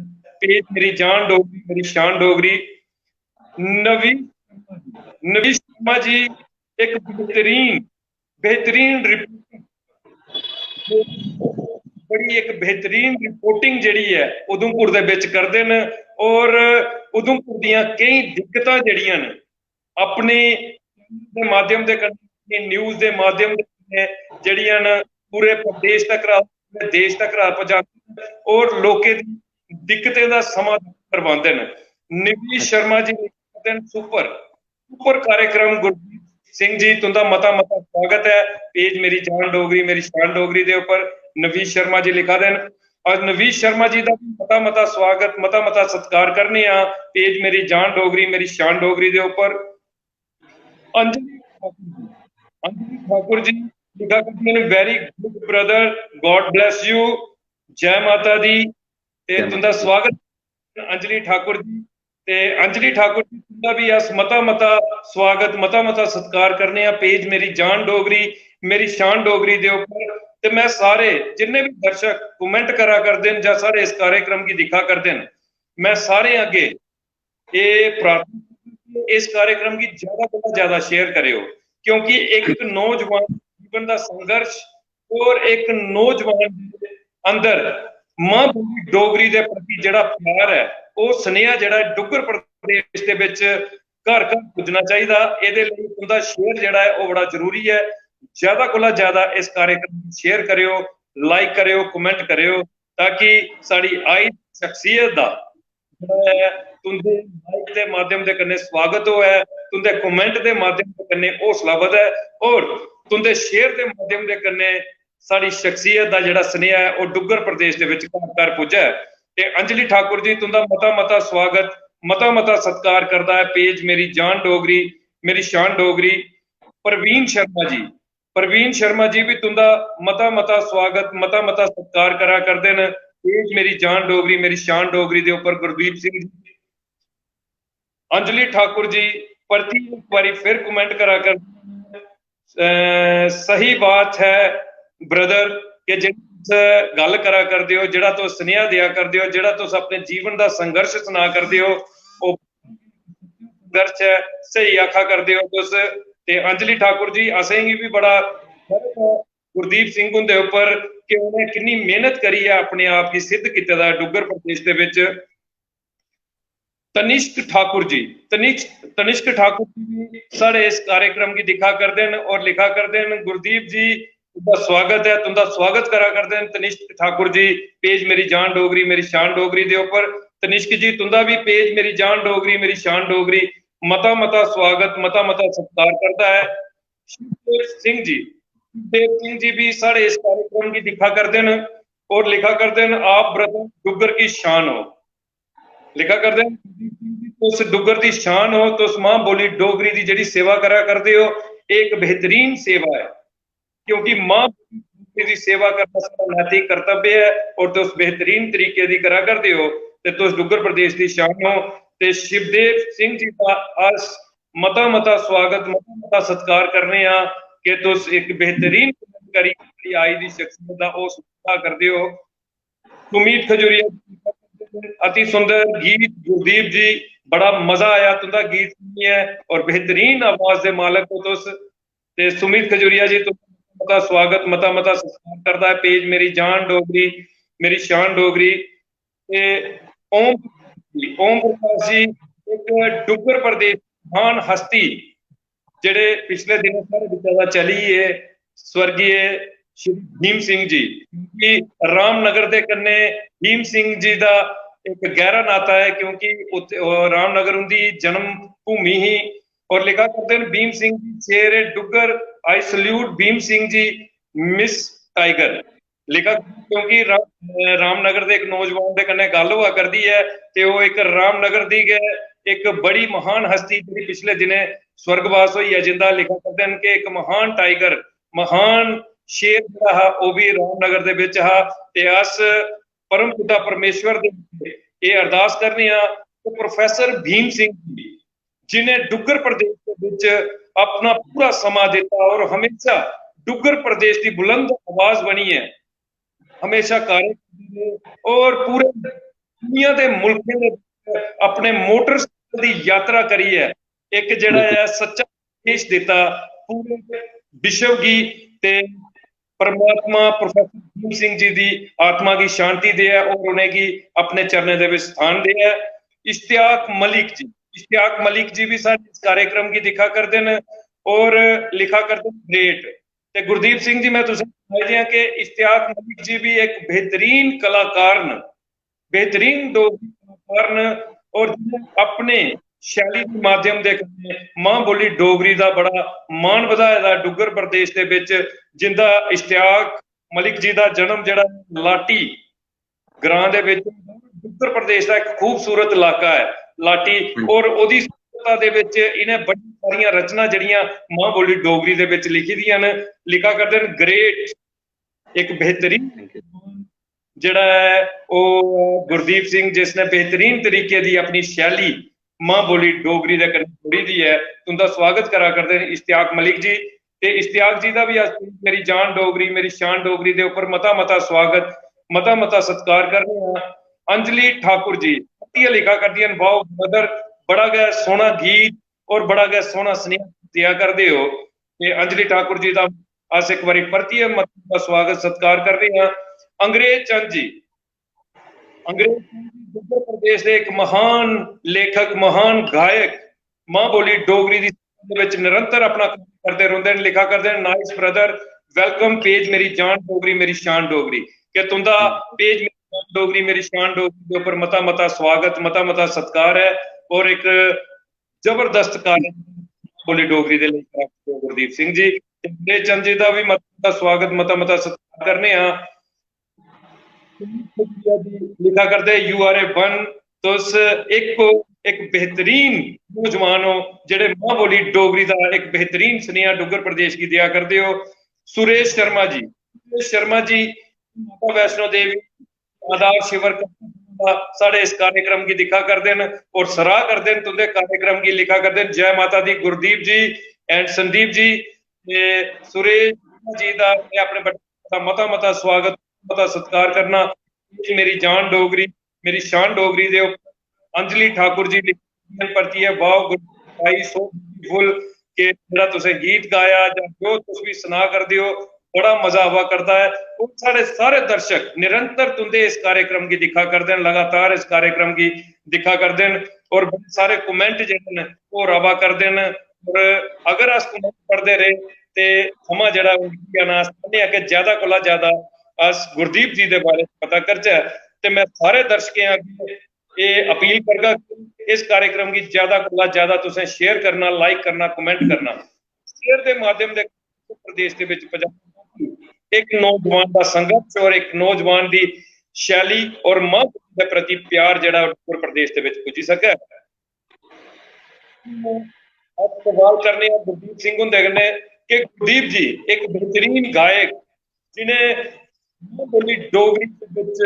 पेज मेरी जान डोगरी, मेरी शान डोगरी। नवीश, नवीश शर्मा जी इक बेहतरीन, बेहतरीन रिपोर्टिंग, बड़ी इक बेहतरीन रिपोर्टिंग जेह्ड़ी ऐ उधमपुर दे बिच करदे न और उधमपुर दियां केईं दिक्कतां जेह्ड़ियां न अपने दे माध्यम दे कन्नै, news दे माध्यम दे कन्नै जेह्ड़ियां न पूरे प्रदेश तक, पूरे देश तक पजांदे न और लोकें दी दिक्कतें दा समाधान करवांदे न। नवीश शर्मा जी लिखा करदे न, super, super कार्यक्रम। गुरदीप सिंह जी, तुंदा मता मता स्वागत ऐ पेज मेरी जान डोगरी, मेरी शान डोगरी दे उप्पर। नवीश शर्मा जी लिखा दे न, और नवीश शर्मा जी दा भी मता मता स्वागत, मता मता सत्कार करने आं पेज मेरी जान डोगरी, मेरी शान डोगरी दे उप्पर। अंजलि ठाकुर जी, अंजलि ठाकुर जी लिखा करदे न, very good brother, God bless you, जय माता दी। ते तुंदा स्वागत अंजलि ठाकुर जी। ते अंजलि ठाकुर जी, तुंदा भी अस मता मता स्वागत, मता मता सत्कार करने आं पेज मेरी जान डोगरी, मेरी शान डोगरी दे उप्पर। ते मैं सारे जिन्ने भी दर्शक comment करा करदे न जां साढ़े इस कार्यक्रम गी दिक्खा करदे न, मैं सारे अग्गे एह् प्रार्थना, इस कार्यक्रम गी ज्यादा कोला ज्यादा share करेओ, क्योंकि इक नौजवान जीवन दा संघर्ष और इक नौजवान दे अंदर मां बोली डोगरी दे प्रति जेह्ड़ा प्यार ऐ, ओह् सनेहा जेह्ड़ा डुग्गर प्रदेश दे बिच घर घर पुज्जना चाहिदा। एह्दे लेई तुंदा share जेह्ड़ा ऐ, ओह् बड़ा जरूरी ऐ। ज्यादा कोला ज्यादा इस कार्यक्रम गी share करेओ, like करेओ, comment करेओ, ताकि साढ़ी आई शख्सियत दा जेह्ड़ा ऐ, तुंदे like दे माध्यम दे कन्नै स्वागत होऐ, तुंदे comment दे माध्यम दे कन्नै हौसला बधै और तुंदे share दे माध्यम दे कन्नै साढ़ी शख्सियत दा जेह्ड़ा सनेहा ऐ, ओह् डुग्गर प्रदेश दे विच घर घर पुज्जै। ते अंजलि ठाकुर जी, तुंदा मता मता स्वागत, मता मता सत्कार करदा ऐ पेज मेरी जान डोगरी, मेरी शान डोगरी। प्रवीण शर्मा जी, प्रवीण शर्मा जी भी तुंदा मता मता स्वागत, मता मता सत्कार करा करदे न। पेज मेरी जान डोगरी, मेरी शान डोगरी दे उप्पर गुरदीप सिंह जी। अंजलि ठाकुर जी परतियै इक बारी फिर comment करा करदे न, अ, सही बात है brother, कि जेह्ड़ी तुस गल्ल करा करदे ओ, जेह्ड़ा तुस सनेहा देआ करदे ओ, जेह्ड़ा तुस अपने जीवन दा संघर्ष सना करदे ओ, ओह् संघर्ष ऐ, स्हेई आखा करदे ओ तुस। ते अंजलि ठाकुर जी, असेंगी बी बड़ा गर्व ऐ गुरदीप सिंह हुंदे उप्पर कि उ'नें किन्नी मेहनत करियै अपने आप गी सिद्ध कीते दा ऐ डुग्गर प्रदेश दे बिच। तनिष्क ठाकुर जी, तनिष्क, तनिष्क ठाकुर जी भी साढ़े इस कार्यक्रम गी दिक्खा करदे न और लिखा करदे न। गुरदीप जी, तुंदा स्वागत ऐ, तुंदा स्वागत करा करदे न तनिष्क ठाकुर जी, पेज मेरी जान डोगरी, मेरी शान डोगरी दे उप्पर। तनिष्क जी, तुंदा भी पेज मेरी जान डोगरी, मेरी शान डोगरी मता मता स्वागत, मता मता सत्कार करदा ऐ। शिवदेव सिंह जी, शिवदेव सिंह जी भी साढ़े इस कार्यक्रम गी दिक्खा करदे न और लिखा करदे न, "आप brother डुग्गर की शान हो।" लिखा करदे न, "तुस डुग्गर दी शान हो, तुस मां बोली डोगरी दी जेह्ड़ी सेवा करा करदे हो, एह् इक बेहतरीन सेवा ऐ, क्योंकि मां बोली डोगरी दी सेवा करना साढ़ा नैतिक कर्तव्य ऐ और तुस बेहतरीन तरीके दी करा करदे हो ते तुस डुग्गर प्रदेश दी शान हो।" ते शिवदेव सिंह जी दा अस मता मता स्वागत, मता मता सत्कार करने आं कि तुस इक बेहतरीन करी आई दी शख्सियत दा हौसला करदे हो। सुमित खजूरिया जी, अति सुंदर गीत गुरदीप जी, बड़ा मजा आया तुंदा गीत सुनियै और बेहतरीन आवाज दे मालक हो तुस। ते सुमित खजूरिया जी, तुंदा मता स्वागत, मता मता सत्कार करदा ऐ पेज मेरी जान डोगरी, मेरी शान डोगरी। ते ओम, ओम प्रकाश जी एक डुग्गर प्रदेश महान हस्ती, जेह्ड़े पिछले दिनें साढ़े बिच्चा दा चली गे स्वर्गीय श्री भीम सिंह जी, क्योंकि रामनगर दे कन्नै भीम सिंह जी दा एक गैह्रा नाता ऐ, क्योंकि उत्थे, ओह्, रामनगर उंदी जन्म भूमि ही। और लिखा करदे न, भीम सिंह जी शेर ए Duggar, I salute Bhim Singh ji, miss tiger. लिखा, क्योंकि रा-, रामनगर दे इक नौजवान दे कन्नै गल्ल होआ करदी ऐ ते ओह् इक रामनगर दी गै इक बड़ी महान हस्ती जेह्ड़ी पिछले दिनें स्वर्गवास होई ऐ, जिंदा लिखा करदे न कि इक महान टाइगर, महान शेर जेह्ड़ा हा, ओह् बी रामनगर दे बिच हा। ते अस परम पिता परमेश्वर दे अग्गें एह् अरदास करने आं कि प्रोफेसर भीम सिंह जी, जिन्हें डुग्गर प्रदेश दे बिच अपना पूरा समां दित्ता और हमेशा डुग्गर प्रदेश दी बुलंद आवाज बनियै हमेशा कार्य करदे रेह् और पूरे दुनिया दे मुल्कें दे बिच अपने मोटरसाइकिल दी यात्रा करियै इक जेह्ड़ा ऐ सच्चा संदेश दित्ता पूरे विश्व गी। ते परमात्मा प्रोफेसर भीम सिंह जी दी आत्मा गी शांति देऐ और उ'नेंगी अपने चरणें दे बिच स्थान देऐ। इश्तियाक मलिक जी, इश्तियाक मलिक जी बी साढ़े इस कार्यक्रम गी दिक्खा करदे न और लिखा करदे न ग्रेट। ते गुरदीप सिंह जी, मैं तुसें सनाई दियां कि इश्तियाक मलिक जी भी एक बेहतरीन कलाकार न, बेहतरीन डोगरी कलाकार न और जिन्हें अपने शैली दे माध्यम दे कन्नै मां बोली डोगरी दा बड़ा मान बधाए दा डुग्गर प्रदेश दे बिच, जिंदा इश्तियाक मलिक जी दा जन्म जेह्ड़ा लाटी ग्रां दे बिच डुग्गर प्रदेश दा इक खूबसूरत इलाका ऐ लाटी। हम्म। और ओह्दी सुंदरता दे बिच इ'नें बड़ी सारियां रचनां जेह्ड़ियां मां बोली डोगरी दे बिच लिखी दियां न, लिखा करदे न ग्रेट, एक बेहतरीन Thank you। जेह्ड़ा ऐ ओह् गुरदीप सिंह, जिसने बेहतरीन तरीके दी अपनी शैली मां बोली डोगरी दे कन्नै जोड़ी दी ऐ। तुंदा स्वागत करा करदे न इश्तियाक मलिक जी। ते इश्तियाक जी दा बी अस मेरी जान डोगरी, मेरी शान डोगरी दे उप्पर मता मता स्वागत, मता मता सत्कार करने आं। अंजलि ठाकुर जी परतियै लिखा करदियां न, "वाओ ब्रदर, बड़ा गै सोह्ना गीत और बड़ा गै सोह्ना सनेहा देआ करदे ओ।" ते अंजलि ठाकुर जी दा अस इक बारी परतियै मता मता स्वागत सत्कार करने आं। अंग्रेज चंद जी, अंग्रेज चंद जी डुग्गर प्रदेश दे इक महान लेखक, महान गायक, मां बोली डोगरी दी सेवा दे बिच निरंतर अपना कम्म करदे रौंह्दे न, लिखा करदे न, "Nice brother, welcome page मेरी जान डोगरी, मेरी शान डोगरी।" के तुंदा page मेरी जान डोगरी, मेरी शान डोगरी दे उप्पर मता मता स्वागत, मता मता सत्कार ऐ और इक जबरदस्त कार्य बोली डोगरी दे लेई करा करदे ओ गुरदीप सिंह जी। ते अंग्रेज चंद जी दा बी मता मता स्वागत, मता मता सत्कार करने आं। सुनील खजूरिया जी लिखा करदे, "You are a one।" तुस इक, इक बेहतरीन नौजवान हो, जेह्ड़े मां बोली डोगरी दा इक बेहतरीन सनेहा डुग्गर प्रदेश गी देआ करदे ओ। सुरेश शर्मा जी, सुरेश शर्मा जी माता वैष्णो देवी आधार शिविर कमेटी दा साढ़े इस कार्यक्रम गी दिक्खा करदे न और सराह करदे न, तुंदे कार्यक्रम गी लिखा करदे न। जय माता दी गुरदीप जी and संदीप जी। ते सुरेश जी दा मैं अपने बड्डे दा मता मता स्वागत, मता सत्कार करना। मेरी जान डोगरी, मेरी शान डोगरी दे उप्पर अंजलि ठाकुर जी लिखदे न परतियै, "वाओ गुरदीप भाई, so beautiful, के जेह्ड़ा तुसें गीत गाया जां जो तुस बी सना करदे ओ, बड़ा मजा आवा करदा ऐ।" और साढ़े सारे दर्शक निरंतर तुंदे इस कार्यक्रम गी दिक्खा करदे न, लगातार इस कार्यक्रम गी दिक्खा करदे न और बड़े सारे comment जेह्ड़े न ओह् आवा करदे न। और अगर अस comment पढ़दे रेह् ते समां जेह्ड़ा ओह् निकली जाना, अस चाह्न्ने आं कि ज्यादा कोला ज्यादा अस गुरदीप जी दे बारे च पता करचै। ते मैं सारे दर्शकें अग्गें एह् अपील करगा कि इस कार्यक्रम गी ज्यादा कोला ज्यादा तुसें share करना, like करना, comment करना। Share दे माध्यम दे प्रदेश दे विच पजाना, इक नौजवान दा संघर्ष और इक नौजवान दी शैली और मां बोली दे प्रति प्यार जेह्ड़ा डुग्गर प्रदेश दे विच पुज्जी सकै। अस सवाल करने आं गुरदीप सिंह हुंदे कन्नै कि गुरदीप जी इक बेहतरीन गायक, जि'नें मां बोली डोगरी दे विच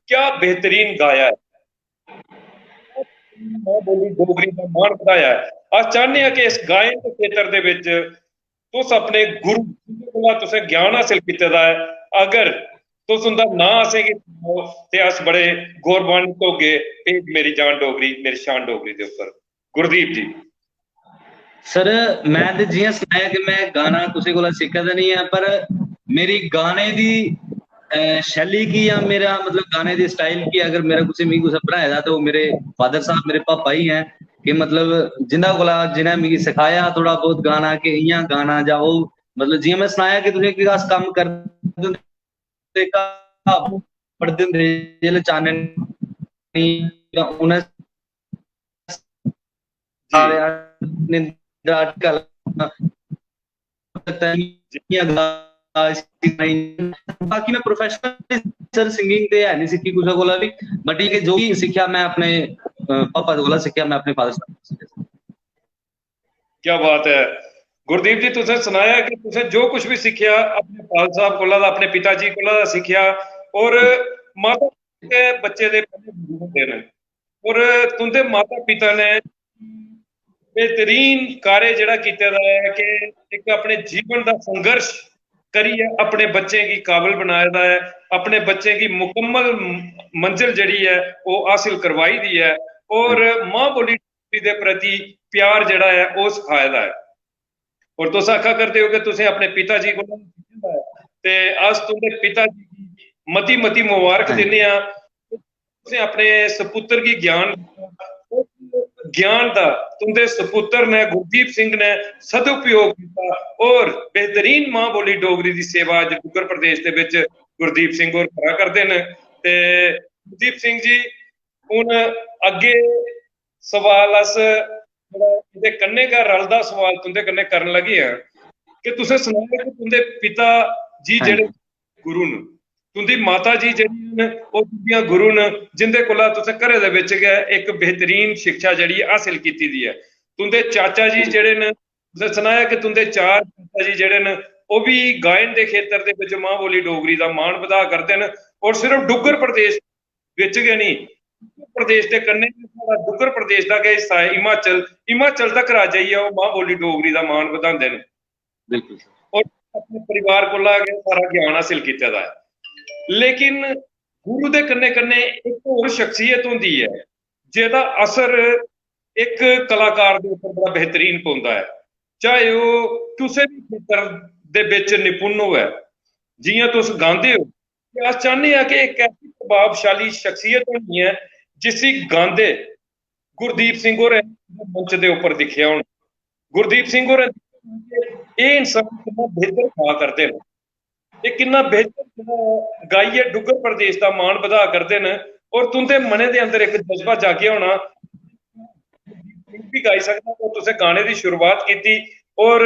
क्या बेहतरीन गाया ऐ, मां बोली डोगरी दा मान बधाया ऐ। अस चाह्न्ने आं कि इस गायन दे खेतर दे विच तुस अपने गुरु जिंदे कोला तुसें ज्ञान हासल कीते दा ऐ, अगर तुस उं'दा नांऽ असेंगी सनाओ ते अस बड़े गौरवान्वित होगे पेज मेरी जान डोगरी, मेरी शान डोगरी दे उप्पर। गुरदीप जी। सर, मैं ते जियां सनाया कि मैं गाना कुसै कोला सिक्खे दा नहीं ऐ, पर मेरी गाने दी, अ, शैली की या मेरा मतलब गाने दी स्टाइल की अगर मेरा कुसै, मिगी कुसै बनाए दा, तो मेरे फादर साहब, मेरे पापा ही हैं कि मतलब जिंदा कोला, जिन्हें मिगी सिखाया थोड़ा बहुत गाना कि इ'यां गाना जां ओह्, मतलब जियां मैं सनाया कि तुसें कि अस कम्म करदे होंदे ते घर पढ़दे होंदे, जिसलै चाननी तां उ'नें सारे निंद्रा अटकल बाकी मैं प्रोफेशनल सर सिंगिंग ते है नहीं सिक्खी कुसै कोला भी, बट ये जो भी सिक्खेआ मैं अपने, अ, पापा कोला सिक्खेआ, मैं अपने फादर साहब कोला सिक्खेआ। क्या बात है गुरदीप जी, तुसें सनाया कि तुसें जो कुछ भी सिक्खेआ अपने फादर साहब कोला दा, अपने पिताजी कोला दा सिक्खेआ, और माता पिता बच्चे दे पैह्ले गुरु होंदे न, और तुंदे माता पिता ने बेहतरीन कार्य जेह्ड़ा कीते दा ऐ कि इक अपने जीवन दा संघर्ष करियै अपने बच्चें गी काबल बनाए दा ऐ, अपने बच्चें गी मुकम्मल मंजिल जेह्ड़ी ऐ ओह् हासिल करवाई दी ऐ, और मां बोली दे प्रति प्यार जेह्ड़ा ऐ ओह् सखाए दा ऐ। और तुस आखा करदे ओ कि तुसें अपने पिता जी कोला सिक्खे दा ऐ, ते अस तुंदे पिता जी गी मती मती मुबारक दिन्ने आं। तुसें अपने सपुत्र गी ज्ञान दित्ता, उस ज्ञान दा तुंदे सपुत्र ने, गुरदीप सिंह ने सदुपयोग कीता और बेहतरीन मां बोली डोगरी दी सेवा अज्ज डुग्गर प्रदेश दे विच गुरदीप सिंह होर करा करदे न। ते गुरदीप सिंह जी, हुन अग्गे सवाल अस जेह्ड़ा एह्दे कन्नै गै रलदा सवाल तुंदे कन्नै करन लगे आं कि तुसें सनाया कि तुंदे पिता जी जेह्ड़े गुरु न, तुंदी माता जी जेह्ड़ी न ओह् तुंदियां गुरु न, जिंदे कोला तुसें घरै दे बिच गै इक बेहतरीन शिक्षा जेह्ड़ी हासिल कीती दी ऐ। तुंदे चाचा जी जेह्ड़े न, तुसें सनाया कि तुंदे चार चाचा जी जेह्ड़े न ओह् बी गायन दे खेतर दे बिच मां बोली डोगरी दा मान बधा करदे न, और सिर्फ डुग्गर प्रदेश बिच गै नेईं, डुग्गर प्रदेश दे कन्नै गै साढ़ा डुग्गर प्रदेश दा गै हिस्सा ऐ हिमाचल, हिमाचल तक आ जाइयै ओह् मां बोली डोगरी दा मान बधांदे न। बिल्कुल सर। और अपने परिवार कोला गै सारा ज्ञान हासिल कीते दा ऐ। लेकिन गुरु दे कन्नै कन्नै इक होर शख्सियत होंदी ऐ जेह्दा असर इक कलाकार दे उप्पर बड़ा बेहतरीन पौंदा ऐ, चाहे ओह् कुसै बी खेतर दे बिच निपुण होऐ। जियां तुस गांदे ओ, ते अस चाहन्ने आं कि इक ऐसी प्रभावशाली शख्सियत होनी ऐ जिसी गांदे गुरदीप सिंह होरें मंच दे उप्पर दिक्खेआ होना। गुरदीप सिंह होरें दिक्खेआ होना कि एह् इंसान किन्ना बेहतर गा करदे न, एह् किन्ना बेहतर जेह्ड़ा ऐ गाइयै डुग्गर प्रदेश दा मान बधा करदे न, और तुंदे मनै दे अंदर इक जज्बा जागेआ होना, भी गाई सकदा। और तुसें गाने दी शुरुआत कीती और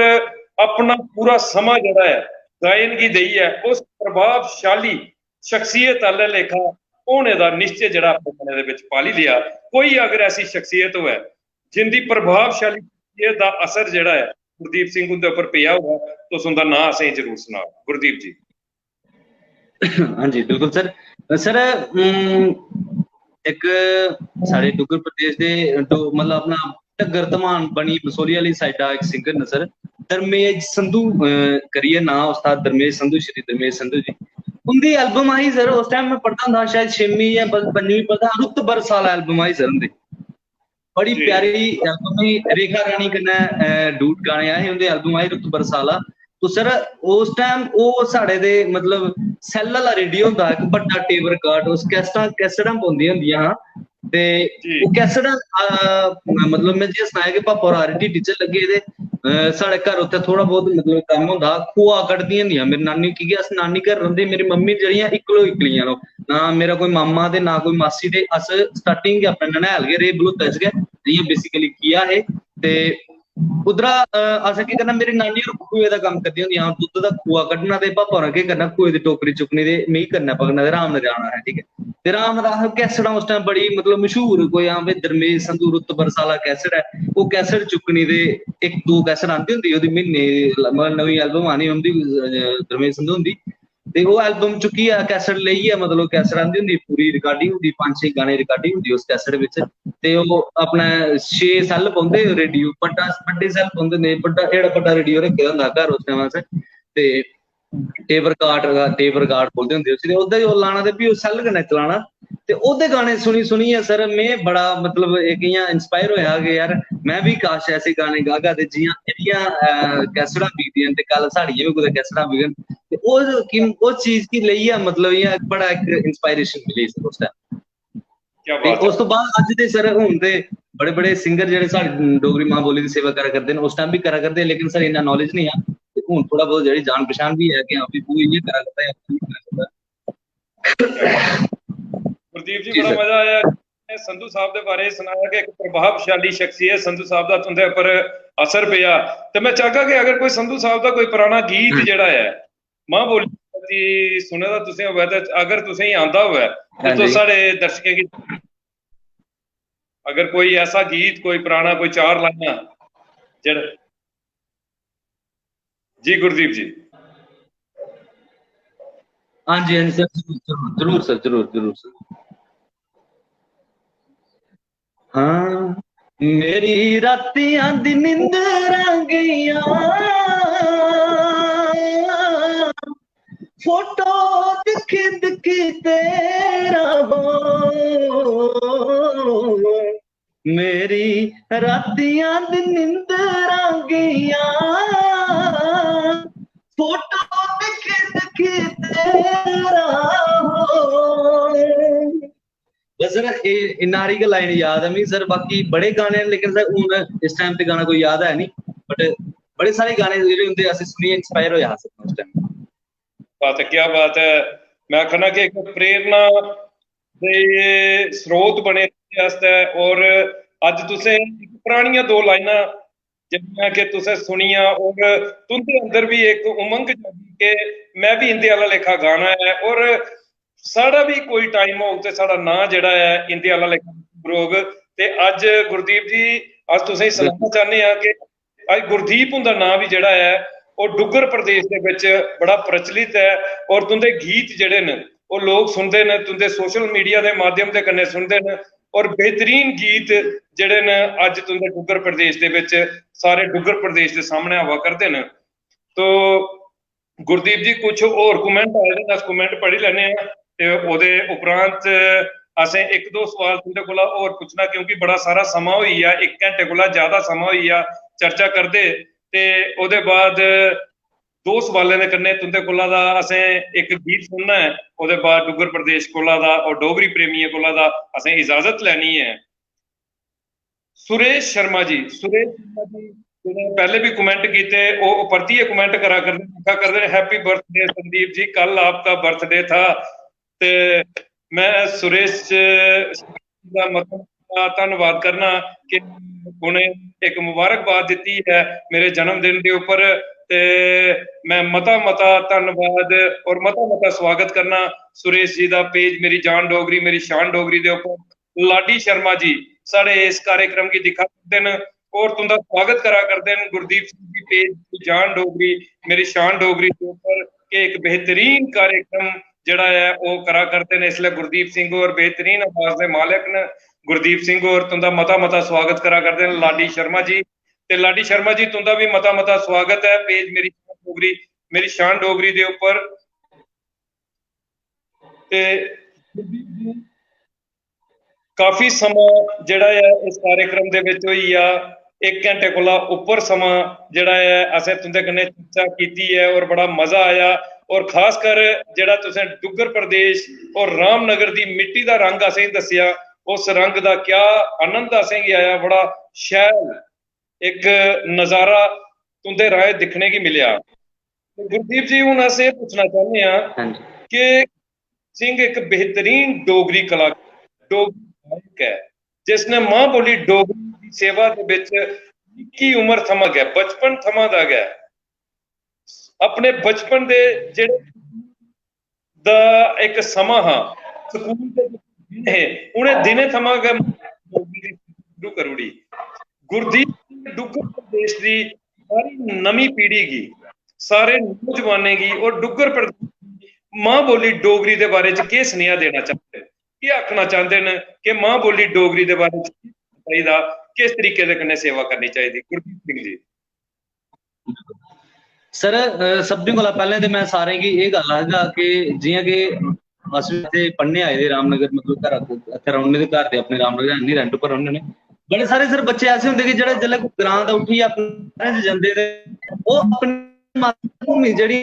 अपना पूरा समां जेह्ड़ा ऐ गायन गी देइयै उस प्रभावशाली शख्सियत आह्ले लेखा होने दा निश्चय जेह्ड़ा अपने मनै दे बिच पाली लेआ। कोई अगर ऐसी शख्सियत होऐ जिंदी प्रभावशाली शख्सियत दा असर जेह्ड़ा ऐ गुरदीप सिंह हुंदे उप्पर पेआ होऐ, तुस उंदा नांऽ असेंगी जरूर सनाओ। गुरदीप जी। हां जी, बिल्कुल सर। सर, उम, इक साढ़े डुग्गर प्रदेश दे डो-, मतलब अपना ढग्गर धमान बनी बसोली आह्ली साइडा इक सिंगर न सर, धर्मेश संधू, अ, करियै नांऽ उसदा, धर्मेश संधू, श्री धर्मेश संधू जी। उं'दी एल्बम आई सर, उस टाइम में पढ़दा होंदा हा, शायद छेमीं जां प-, पंजमीं पढ़दा हा, रुत्त बरस आह्ला एल्बम आई सर उं'दी। बड़ी जी। प्यारी एल्बम ही, रेखा रानी कन्नै, अ, डूट गाने आए हे उं'दे, एल्बम आई रुत्त बरस आह्ला। तो सर, उस टाइम ओह् साढ़े दे, मतलब, सैल्ल आह्ला रेडियो होंदा हा, इक बड्डा टेप रिकार्ड, उस कैसटां, कैसटां पौंदियां होंदियां हां। ते जी। ओह् कैसटां, अ, मतलब, में जि'यां सनाया कि पापा होर आर टी टीचर लग्गे दे, अ, साढ़े घर उत्थै थोह्ड़ा बहुत, मतलब, कम्म होंदा हा, खोआ कड्ढदियां होंदियां मेरी नानी, की के अस नानी घर रौंह्दे हे, मेरी मम्मी जेह्ड़ियां इक्कलो इक्कलियां न, ना मेरा कोई मामा ते ना कोई मासी, ते अस स्टार्टिंग गै अपने ननिहाल गै रेह्, बलूतै च गै, जि'यां बेसिकली किया हे। ते उद्धरा, अ, असें केह् करना, मेरी नानी होर खोए दा कम्म करदियां होंदियां हां, दुद्ध दा खोआ कड्ढना ते पापा होरें केह् करना, खोए दी टोकरी चुक्कनी ते मिगी कन्नै पकड़ना ते राम नगर जाना असें, ठीक ऐ। ते राम नगर अस कैसटां उस टाइम बड़ी, मतलब, मशहूर, कोई, हां भाई, धर्मेश संधू रुत्त बरस आह्ला कैसट ऐ, ओह् कैसट चुक्कनी ते इक दो कैसट आंदी होंदी ही ओह्दी म्हीने, मतलब, नमीं एल्बम आनी उं'दी, अ, धर्मेश संधू हुंदी। ते ओह् एल्बम चुक्कियै, कैसेट लेइयै, मतलब, कैसेट आंदी होंदी, पूरी रिकार्डिंग होंदी, पंज छे गाने रिकार्डिंग होंदी उस कैसेट बिच। ते ओह् अपने छे सैल्ल पौंदे रेडियो, बड्डा, बड्डे सैल्ल पौंदे ने, बड्डा, एड़ा बड्डा रेडियो रक्खे दा होंदा घर उस टाइम असें। ते टेप रिकॉर्ड, टेप रिकॉर्ड बोलदे होंदे उसी, ते ओह्दे च ओह् लाना ते फ्ही ओह् सैल्ल कन्नै चलाना। ते ओह्दे गाने सुनी सुनियै सर में बड़ा, मतलब, इक इ'यां इंस्पायर होएआ कि यार, में बी काश ऐसे गाने गागा, ते जि'यां एह्दियां, अ, कैसेटां बिकदियां न, ते कल साढ़ियां बी कुतै कैसेटां बिकन। ते ओह् कि, ओह् चीज गी लेइयै, मतलब, इ'यां बड़ा इक इंस्पायरेशन मिली सर उस टाइम। क्या ते बात है। उस तो बाद अज्ज दे सर, हून ते बड़े बड़े सिंगर जेह्ड़े साढ़े डोगरी मां बोली दी सेवा करा करदे न, उस टाइम बी करा करदे, लेकिन सर इन्ना नॉलेज नहीं हा। ते हून थोड़ा बहुत जेह्ड़ी जान पछान भी है कि हां भी तू इ'यां करा करदा है, तू इ'यां करा करदा। गुरदीप जी, जी बड़ा सर। मजा आया। संधू साहब दे बारे च सनाया कि इक प्रभावशाली शख्सियत संधू साहब दा तुंदे उप्पर असर पेआ। ते मैं चाहगा कि अगर कोई संधू साहब दा कोई पराना गीत हम्म। जेह्ड़ा ऐ, मां बोली दी सुने दा तुसें होवै, ते अगर तुसें गी आंदा होवै, ते हां तुस जी। साढ़े दर्शकें गी, अगर कोई ऐसा गीत, कोई पराना, कोई चार लाइनां, जेह्ड़ा, जी गुरदीप जी। हां जी, हां जी सर, जरूर, जरूर, जरूर सर, जरूर, जरूर सर। हां, मेरी रातियां दी निंदरां गेइयां, फोटो दिक्खी दिक्खी तेरा हो। मेरी रातियां दी निंदरां गेइयां, फोटो दिक्खी दिक्खी तेरा हो। बस सर, ए-, इन्ना हारी गै लाइन याद ऐ मिगी सर, बाकी बड़े गाने न, लेकिन सर, हून इस टाइम ते गाना कोई याद है नहीं, but बड़े सारे गाने जेह्ड़े होंदे, असें सुनियै इंस्पायर होया हा सर उस टाइम। बात है, क्या बात है। मैं आखना कि इक प्रेरणा दे स्रोत बने तुंदे आस्तै, और अज्ज तुसें इक परानियां दो लाइनां जेह्ड़ियां कि तुसें सुनियां और तुंदे अंदर भी इक उमंग जागी कि मैं भी इंदे आह्ला लेखा गाना ऐ और साढ़ा भी कोई टाइम होग ते साढ़ा नांऽ जेह्ड़ा ऐ इंदे आह्ला लेखा जरूर होग। ते अज्ज गुरदीप जी, अस तुसेंगी सनाना चाह्न्ने आं कि अज्ज गुरदीप हुंदा नांऽ बी जेह्ड़ा ऐ, ओह् डुग्गर प्रदेश दे बिच बड़ा प्रचलित ऐ और तुंदे गीत जेह्ड़े न, ओह् लोक सुनदे न, तुंदे सोशल मीडिया दे माध्यम दे कन्नै सुनदे न और बेहतरीन गीत जेह्ड़े न, अज्ज तुंदे डुग्गर प्रदेश दे बिच, सारे डुग्गर प्रदेश दे सामनै आवा करदे न। तो गुरदीप जी, कुछ होर comment आए दे न, अस comment पढ़ी लैने आं ते ओह्दे उपरांत असें इक दो सवाल तुंदे कोला होर पुच्छना, क्योंकि बड़ा सारा समां होई गेआ, इक घैंटे कोला ज्यादा समां होई गेआ चर्चा करदे। ते ओह्दे बाद दो सवालें दे कन्नै तुंदे कोला दा असें इक गीत सुनना ऐ, ओह्दे बाद डुग्गर प्रदेश कोला दा और डोगरी प्रेमियें कोला दा असें इजाजत लैनी ऐ। सुरेश शर्मा जी, सुरेश शर्मा जी जि'नें पैह्ले बी comment कीते, ओह् परतियै comment करा करदे, लिखा करदे न, "Happy birthday संदीप जी, कल आपका birthday था।" ते मैं सुरेश दा मता, मता धन्नवाद करना कि उ'नें इक मुबारकबाद दित्ती ऐ मेरे जन्मदिन दे उप्पर। ते मैं मता, मता धन्नवाद और मता, मता स्वागत करना सुरेश जी दा page मेरी जान डोगरी, मेरी शान डोगरी दे उप्पर। लाडी शर्मा जी साढ़े इस कार्यक्रम गी दिक्खा करदे न और तुंदा स्वागत करा करदे न गुरदीप सिंह जी page दी जान डोगरी, मेरी शान डोगरी दे उप्पर, कि इक बेहतरीन कार्यक्रम जेह्ड़ा ऐ, ओह् करा करदे न। इसलै गुरदीप सिंह होर बेहतरीन आवाज दे मालक न। गुरदीप सिंह होर तुंदा मता मता स्वागत करा करदे न, लाडी शर्मा जी। ते लाडी शर्मा जी, तुंदा भी मता मता स्वागत ऐ page मेरी शान डोगरी, मेरी शान डोगरी दे उप्पर। ते गुरदीप जी, काफी समां जेह्ड़ा ऐ इस कार्यक्रम दे विच होई गेआ, इक घैंटे कोला उप्पर समां जेह्ड़ा ऐ असें तुंदे कन्नै चर्चा कीती ऐ और बड़ा मजा आया। और खासकर जेह्ड़ा तुसें डुग्गर प्रदेश और रामनगर दी मिट्टी दा रंग असेंगी दस्सेआ, उस रंग दा क्या आनंद असेंगी आया, बड़ा शैल इक नजारा तुंदे राहें दिक्खने गी मिलेआ। ते गुरदीप जी, हुन अस एह् पुच्छना चाह्न्ने आं हां जी। कि सिंह इक बेहतरीन डोगरी कला, डोगरी गायक ऐ, जिसने मां बोली डोगरी दी सेवा दे बिच निक्की उम्र थमां गै, बचपन थमां दा गै, अपने बचपन दे जेह्ड़े दा इक समां हा, स्कूल दे दिन हे, उ'नें दिनें थमां गै डोगरी दी शुरू करी ओड़ी। गुरदीप सिंह डुग्गर प्रदेश दी सारी नमीं पीढ़ी गी, सारे नौजवानें गी और डुग्गर प्रदेश दी मां बोली डोगरी दे बारे च केह् सनेहा देना चांह्दे न, केह् आखना चांह्दे न कि मां बोली डोगरी दे बारे च केह् चाहिदा, किस तरीके दे कन्नै सेवा करनी चाहिदी? गुरदीप सिंह जी। सर, अ, सभनें कोला पैह्लें ते में सारें गी एह् गल्ल आखगा कि जि'यां कि अस इत्थै पढ़ने आए दे रामनगर, मतलब घर, इत्थै रौह्ने दे, घर ते अपने रामनगर है निं, rent उप्पर रौह्ने होन्ने। बड़े सारे सर बच्चे ऐसे होंदे कि जेह्ड़े जेल्लै ग्रां दा उट्ठियै अपने शैह्रें च जंदे ते ओह् अपनी मातृभूमि जेह्ड़ी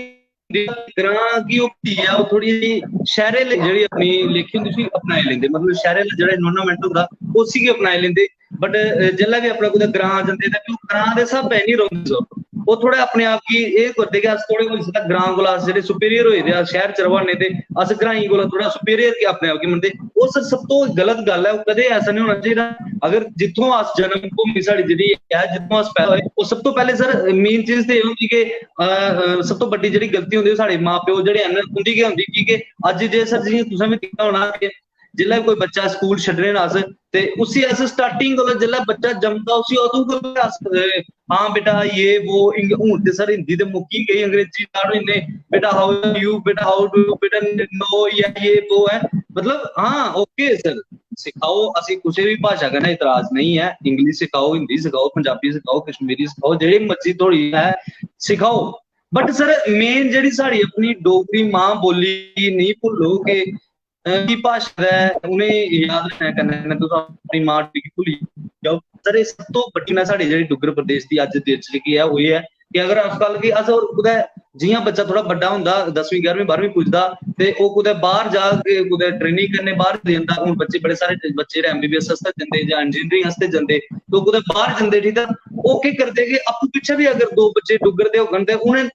ग्रां गी ओह् भुल्लियै ओह् थोह्ड़ी जेही शैह्रे आह्ली जेह्ड़ी अपनी लेखी होंदी उसी अपनाई लैंदे, मतलब शैह्रे आह्ला जेह्ड़ा environment होंदा उसी गै अपनाई लैंदे। But, अ, जेल्लै बी अपने कुतै ग्रां जंदे ते फ्ही ओह् ग्रां दे स्हाबै निं रौंह्दे सर। ओह् थोह्ड़ा अपने आप गी एह् करदे कि अस थोह्ड़े, होई सकदा ग्रां कोला अस जेह्ड़े superior होए दे, अस शैह्र च र'वा ने ते अस ग्राईं कोला थोह्ड़ा superior गै अपने आप गी मनदे। ओह् सर सब तो गलत गल्ल ऐ, ओह् कदें ऐसा निं होना चाहिदा। अगर जित्थुआं अस, जन्म भूमि साढ़ी जेह्ड़ी ऐ, जित्थुआं अस पैदा होए, ओह् सब तो पैह्लें सर main चीज ते एह् होंदी कि, अ, अ, सब तो बड्डी जेह्ड़ी गलती होंदी ओह् साढ़े मां प्यो जेह्ड़े हैन उं'दी गै होंदी, की के अज्ज जे सर जि'यां तुसें बी दिक्खेआ होना कि जिसलै कोई बच्चा स्कूल छड्डने न अस, ते उसी अस starting कोला, जिसलै बच्चा जमदा उसी अदूं कोला अस, अ, हाँ बेटा ये वो, इंग-, हून ते सर हिंदी ते मुक्की गई, अंग्रेजी start होई जंदे, बेटा how are you, बेटा how do you, बेटा no या ये वो है, मतलब हाँ okay सर, सिखाओ, असें कुसै बी भाशा कन्नै इतराज नेईं ऐ, English सिखाओ, हिंदी सिखाओ, पंजाबी सिखाओ, कश्मीरी सिखाओ, जेह्ड़ी मर्जी थोड़ी ऐ सिखाओ, but सर main जेह्ड़ी साढ़ी अपनी डोगरी मां बोली गी नेईं भुल्लो कि अ, की भाशा ऐ, उ'नें गी याद रक्खने कन्नै कन्नै तुस अपनी मां डोगरी गी भुल्ली जाओ। सर, एह् सब तो बड्डी ना साढ़ी जेह्ड़ी डुग्गर प्रदेश दी अज्ज दे च जेह्की ऐ, ओह् एह् ऐ कि अगर अस गल्ल गी अस होर कुतै जि'यां बच्चा थोह्ड़ा बड्डा होंदा, दसमीं, ग्यारहमीं, बारहमीं पुजदा, ते ओह् कुतै बाह्र जाग, कुतै training करने बाह्र चली जंदा। हून बच्चे, बड़े सारे बच्चे जेह्ड़े M B B S आस्तै जंदे जां engineering आस्तै जंदे, ते ओह् कुतै बाह्र जंदे, ठीक ऐ, ओह् केह् करदे कि आपूं पिच्छें बी अगर दो बच्चे डुग्गर दे होङन ते उ'नें,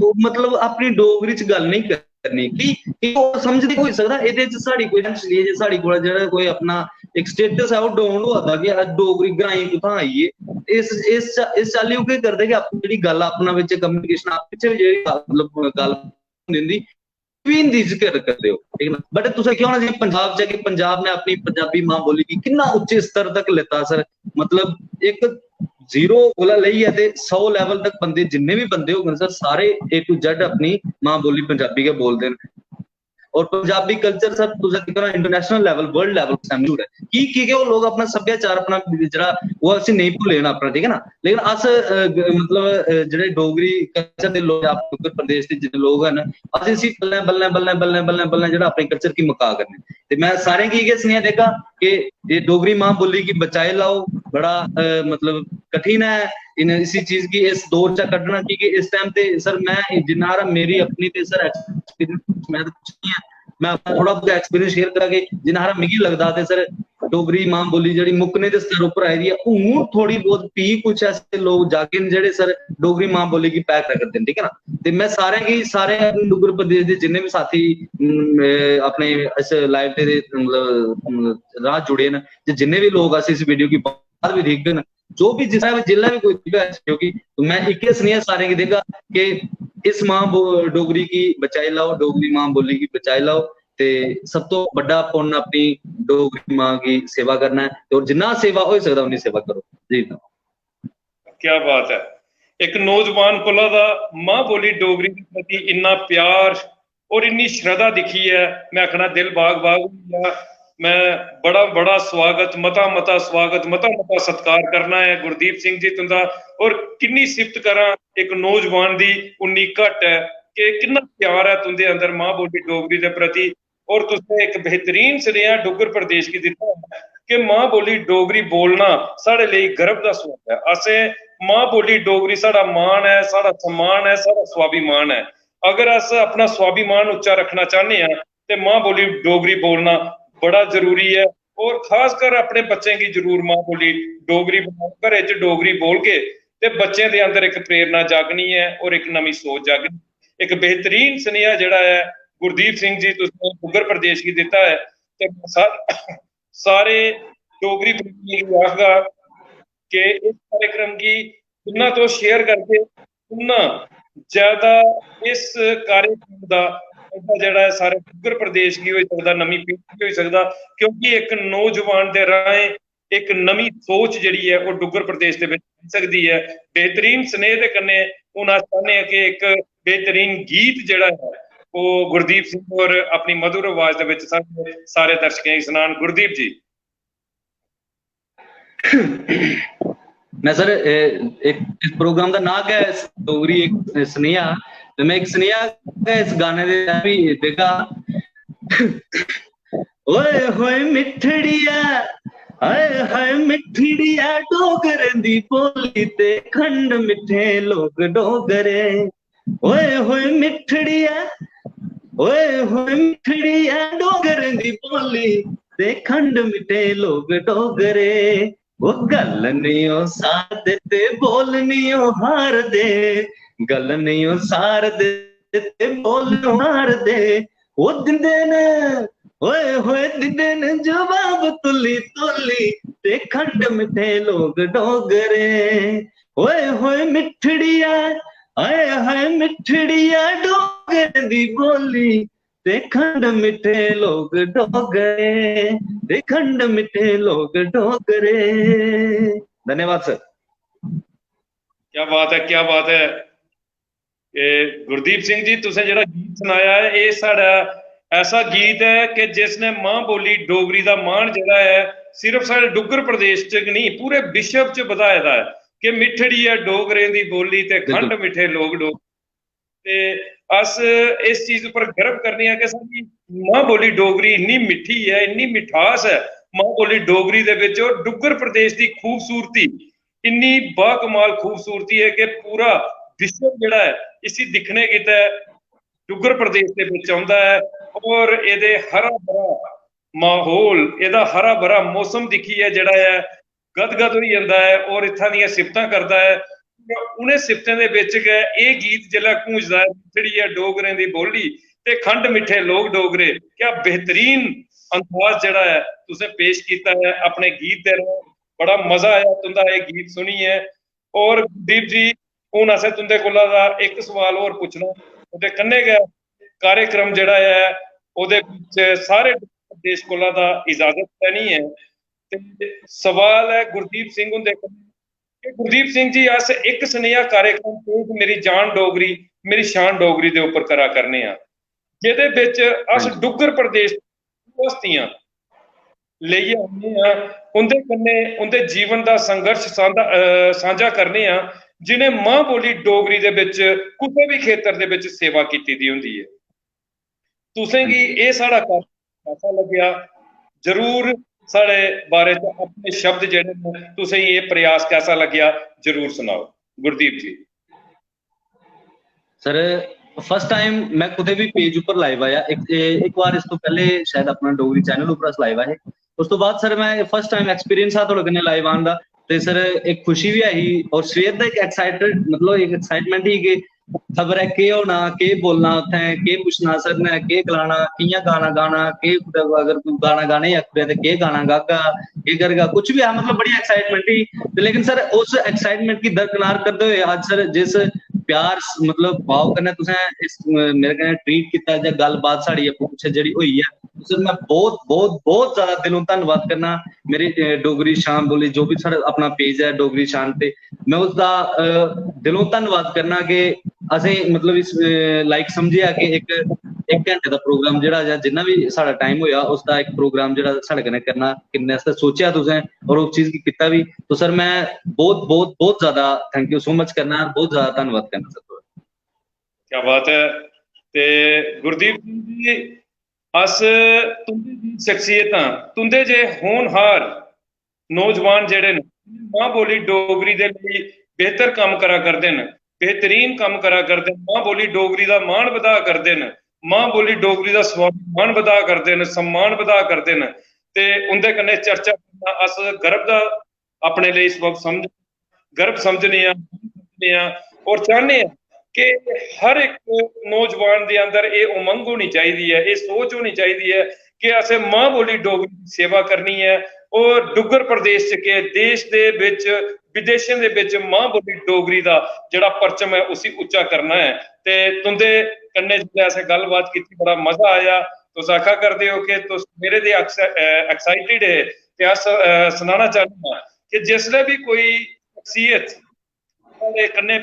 ओह् मतलब अपनी डोगरी च गल्ल नेईं करदे। करनी कि, कि ओह् समझदे, होई सकदा एह्दे च साढ़ी कोई, जे साढ़ी कोला जेह्ड़ा कोई अपना इक status ऐ ओह् down होआ दा कि अस डोगरी ग्राईं कुत्थां आई गे। इस, इस चा-, इस चाल्ली ओह् केह् करदे कि अपनी जेह्ड़ी गल्ल अपना बिच communication आप पिच्छे बी जेह्ड़ी गल्ल, मतलब गल्ल होंदी उं'दी, ओह् बी हिंदी च कर, करदे ओ, ठीक ऐ ना? But तुसें दिक्खेआ होना जि'यां पंजाब च कि पंजाब ने अपनी पंजाबी मां बोली गी किन्ना उच्चे स्तर तक लेता सर, मतलब इक zero कोला लेइयै ते सौ level तक बंदे, जिन्ने बी बंदे होङन सर, सारे A to Z अपनी मां बोली पंजाबी गै बोलदे न। और पंजाबी culture सर, तुसें दिक्खो ना, international level, world level पर मशहूर ऐ। की, की के ओह् लोक अपना सभ्याचार, अपना जेह्ड़ा, ओह् उसी नेईं भुल्ले न अपना, ठीक ऐ ना? लेकिन अस, अ, ग-, मतलब, अ, जेह्ड़े डोगरी culture दे लोक, आप डुग्गर प्रदेश दे जिन्ने लोक हैन, अस इसी बल्लें, बल्लें, बल्लें, बल्लें, बल्लें, बल्लें जेह्ड़ा अपने culture गी मका करने। ते में सारें गी इ'यै सनेहा देगा कि एह् डोगरी मां बोली गी बचाई लैओ। बड़ा, अ, मतलब कठिन ऐ इन, इसी चीज गी इस दौर चा कड्ढना, की के इस time ते सर में जिन्ना हारा मेरी अपनी ते सर experience, में ते कुछ नहीं ऐ, में अपना थोह्ड़ा बहुत experience share करां कि जिन्ना हारा मिगी लगदा ते सर डोगरी मां बोली जेह्ड़ी मुक्कने दे स्तर उप्पर आई दी ऐ, हून थोह्ड़ी बहुत फ्ही कुछ ऐसे लोक जागे न जेह्ड़े सर डोगरी मां बोली गी पैर रखदे न, ठीक ऐ ना? ते में सारें गी, सारे डुग्गर प्रदेश दे जिन्ने बी साथी, अम, अ, अपने इस live दे, मतलब, अम, राह जुड़े न, ते जिन्ने बी लोक अस इस video गी बाद बी दिखङन, जो बी जिसलै बी, जिसलै बी कोई दिखगा इस video गी, तो में इक्कै सनेहा सारें गी देगा कि इस मां बो-, डोगरी गी बचाई लैओ, डोगरी मां बोली गी बचाई लैओ, ते सब तो बड्डा पुन्न अपनी डोगरी मां गी सेवा करना ऐ, ते होर जिन्ना सेवा होई सकदा उन्नी सेवा करो। जी। क्या बात ऐ। इक नौजवान कोला दा मां बोली डोगरी दे प्रति इन्ना प्यार और इन्नी श्रद्धा दिक्खियै में आखना दिल बाग बाग होई गेआ। में बड़ा बड़ा स्वागत, मता मता स्वागत, मता मता सत्कार करना ऐ गुरदीप सिंह जी तुंदा। और किन्नी सिफ्त करां इक नौजवान दी, उन्नी घट ऐ कि किन्ना प्यार ऐ तुंदे अंदर मां बोली डोगरी दे प्रति। और तुसें इक बेहतरीन सनेहा डुग्गर प्रदेश गी दित्ता ऐ कि मां बोली डोगरी बोलना साढ़े लेई गर्व दा सुआल ऐ। असें मां बोली डोगरी साढ़ा मान ऐ, साढ़ा सम्मान ऐ, साढ़ा स्वाभिमान ऐ। अगर अस अपना स्वाभिमान उच्चा रक्खना चाह्न्ने आं ते मां बोली डोगरी बोलना बड़ा जरूरी ऐ। और खासकर अपने बच्चें गी जरूर मां बोली डोगरी बनाओ। घरै च डोगरी बोलगे ते बच्चें दे अंदर इक प्रेरणा जागनी ऐ और इक नमीं सोच जागनी। इक बेहतरीन सनेहा जेह्ड़ा ऐ गुरदीप सिंह जी तुसें डुग्गर प्रदेश गी दित्ता ऐ ते सा-, सारे डोगरी प्रेमियें गी आखगा कि इस कार्यक्रम गी जिन्ना तुस share करगे उन्ना ज्यादा इस कार्यक्रम दा फायदा जेह्ड़ा ऐ सारे डुग्गर प्रदेश गी होई सकदा, नमीं पीढ़ी गी होई सकदा, क्योंकि इक नौजवान दे राहें इक नमीं सोच जेह्ड़ी ऐ ओह् डुग्गर प्रदेश दे बिच आई सकदी ऐ। बेहतरीन सनेह दे कन्नै हून अस चाह्न्ने आं कि इक बेहतरीन गीत जेह्ड़ा ऐ ओह् गुरदीप सिंह होर अपनी मधुर आवाज दे बिच साढ़े सारे दर्शकें गी सनान। गुरदीप जी। मैं सर, ए, इक, इस प्रोग्राम दा नांऽ गै डोगरी इक सनेहा, ते मैं इक सनेहा गै इस गाने दे भी देगा। ओए होए मिठड़िया, हाय हाय मिठड़िया, डोगरें दी बोली ते खंड मिठे लोग डोगरे। ओए होए मिठड़िया, ओए होए मिठड़िया, डोगरें दी बोली ते खंड मिठे लोग डोगरे। वो गल नहीं ओ सार दे ते बोल नहीं ओ हार दे, गल नहीं ओ सार दे ते बोल नहीं ओ हार दे। वो दिंदे ने, ओए होए दिंदे ने जवाब तुली तुली, ते खंड मिठे लोग डोगरे। ओए होए मिठड़िया, हाय हाय मिठड़िया, डोगरें दी बोली ते खंड मिठे लोग डोगरे, ते खंड मिठे लोग डोगरे। धन्यवाद सर। क्या बात है, क्या बात है। ए, गुरदीप सिंह जी, तुसें जेह्ड़ा गीत सनाया ऐ, एह् साढ़ा ऐसा गीत ऐ कि जिसने मां बोली डोगरी दा मान जेह्ड़ा ऐ, सिर्फ साढ़े डुग्गर प्रदेश च गै नेईं, पूरे विश्व च बधाए दा ऐ कि मिठड़ी ऐ डोगरें दी बोली ते खंड मिठे लोग डोगरे। ते अस इस चीज उप्पर गर्व करने आं कि साढ़ी मां बोली डोगरी इन्नी मिट्ठी ऐ, इन्नी मिठास ऐ मां बोली डोगरी दे बिच। और डुग्गर प्रदेश दी खूबसूरती, इन्नी बाकमाल खूबसूरती ऐ कि पूरा विश्व जेह्ड़ा ऐ, इसी दिक्खने गितै डुग्गर प्रदेश दे बिच औंदा ऐ। और एह्दे हरा भरा माहौल, एह्दा हरा भरा मौसम दिक्खियै जेह्ड़ा ऐ, गदगद होई जंदा ऐ और इत्थां दियां सिफतां करदा ऐ। उ'नें सिफतें दे बिच गै एह् गीत जेल्लै गूंजदा ऐ, "मिठड़ी ऐ डोगरें दी बोली ते खंड मिट्ठे लोग डोगरे", क्या बेहतरीन अंदाज जेह्ड़ा ऐ तुसें पेश कीता ऐ अपने गीत दे राहें। बड़ा मजा आया तुं'दा एह् गीत सुनियै। और गुरदीप जी, हून असें तुं'दे कोला दा इक सवाल होर पुच्छना, ओह्दे कन्नै गै कार्यक्रम जेह्ड़ा ऐ, ओह्दे बिच सारे देश कोला दा इजाजत लैनी ऐ। ते सवाल ऐ गुरदीप सिंह हुंदे कन्नै कि गुरदीप सिंह जी, अस इक सनेहा कार्यक्रम पेज मेरी जान डोगरी, मेरी शान डोगरी दे उप्पर करा करने आं, जेह्दे बिच अस डुग्गर प्रदेश दी हस्तियां लेइयै औने आं, उं'दे कन्नै उं'दे जीवन दा संघर्ष सांझा, अ, सांझा करने आं, जि'नें मां बोली डोगरी दे बिच कुसै बी खेतर दे बिच सेवा कीती दी होंदी ऐ। तुसें गी एह् साढ़ा कार्यक्रम कैसा लग्गेआ? जरूर साढ़े बारे च अपने शब्द जेह्ड़े न, तुसें गी एह् प्रयास कैसा लग्गेआ, जरूर सनाओ गुरदीप जी। सर, फर्स्ट टाइम मैं कुतै भी पेज उप्पर लाइव आया, इक, ए-, इक बार इस तो पैह्ले शायद अपना डोगरी चैनल उप्पर अस लाइव आए। उस तो बाद सर मैं फर्स्ट टाइम एक्सपीरियंस हा थुआढ़े कन्नै लाइव आन दा, ते सर इक खुशी बी ऐ ही और सवेर दा इक एक्साइटेड, मतलब इक एक्साइटमेंट ही कि खबर ऐ केह् होना, केह् बोलना उत्थें, केह् पुच्छना सर ने, केह् गलाना, कि'यां गाना गाना, केह् कुतै अगर कोई गाना गाने गी आखी ओड़ेआ ते केह् गाना गागा, केह् करगा, कुछ बी ऐ, मतलब बड़ी एक्साइटमेंट ही। ते लेकिन सर उस एक्साइटमेंट गी दरकिनार करदे होए अज्ज सर जिस प्यार स-, मतलब भाव कन्नै तुसें इस, अ, मेरे कन्नै ट्रीट कीता जां गल्लबात साढ़ी आपूं पिच्छें जेह्ड़ी होई ऐ, सर मैं बहुत, बहुत, बहुत ज्यादा दिलों धन्नवाद करना। मेरी, अ, डोगरी शान बोली जो बी साढ़ा अपना पेज ऐ डोगरी शान ते मैं उसदा, अ, दिलों धन्नवाद करना कि असें मतलब इस, अ, लायक समझेआ कि इक, इक घैंटे दा प्रोग्राम जेह्ड़ा जां जिन्ना बी साढ़ा टाइम होएआ उसदा इक प्रोग्राम जेह्ड़ा साढ़े कन्नै करना किन्ने आस्तै सोचेआ तुसें और उस चीज गी कीता बी। तो सर मैं बहुत, बहुत, बहुत ज्यादा thank you so much करना, बहुत ज्यादा धन्नवाद करना सर थुआढ़ा। क्या बात है। ते गुरदीप सिंह जी, अस तुं'दी जेही शख्सियतां, तुं'दे जे होनहार नौजवान जेह्ड़े न, मां बोली डोगरी दे लेई बेहतर कम्म करा करदे न, बेहतरीन कम्म करा करदे न, मां बोली डोगरी दा मान बधा करदे न, मां बोली डोगरी दा स्वाभिमान बधा करदे न, सम्मान बधा करदे न, ते उं'दे कन्नै चर्चा करना अस गर्व दा अपने लेई सबब समझ, गर्व समझने आं, समझने आं और चाहने आं कि हर इक नौजवान दे अंदर एह् उमंग होनी चाहिदी ऐ, एह् सोच होनी चाहिदी ऐ कि असें मां बोली डोगरी दी सेवा करनी ऐ और डुग्गर प्रदेश च के देश दे बिच, विदेशें दे बिच मां बोली डोगरी दा जेह्ड़ा परचम ऐ उसी उच्चा करना ऐ। ते तुं'दे कन्नै जिसलै असें गल्लबात कीती बड़ा मजा आया। तुस आखा करदे ओ कि तुस मेरे दे अक्स-, अ, excited हे ते अस, अ, सनाना चाह्न्ने आं कि जिसलै बी कोई शख्सियत साढ़े कन्नै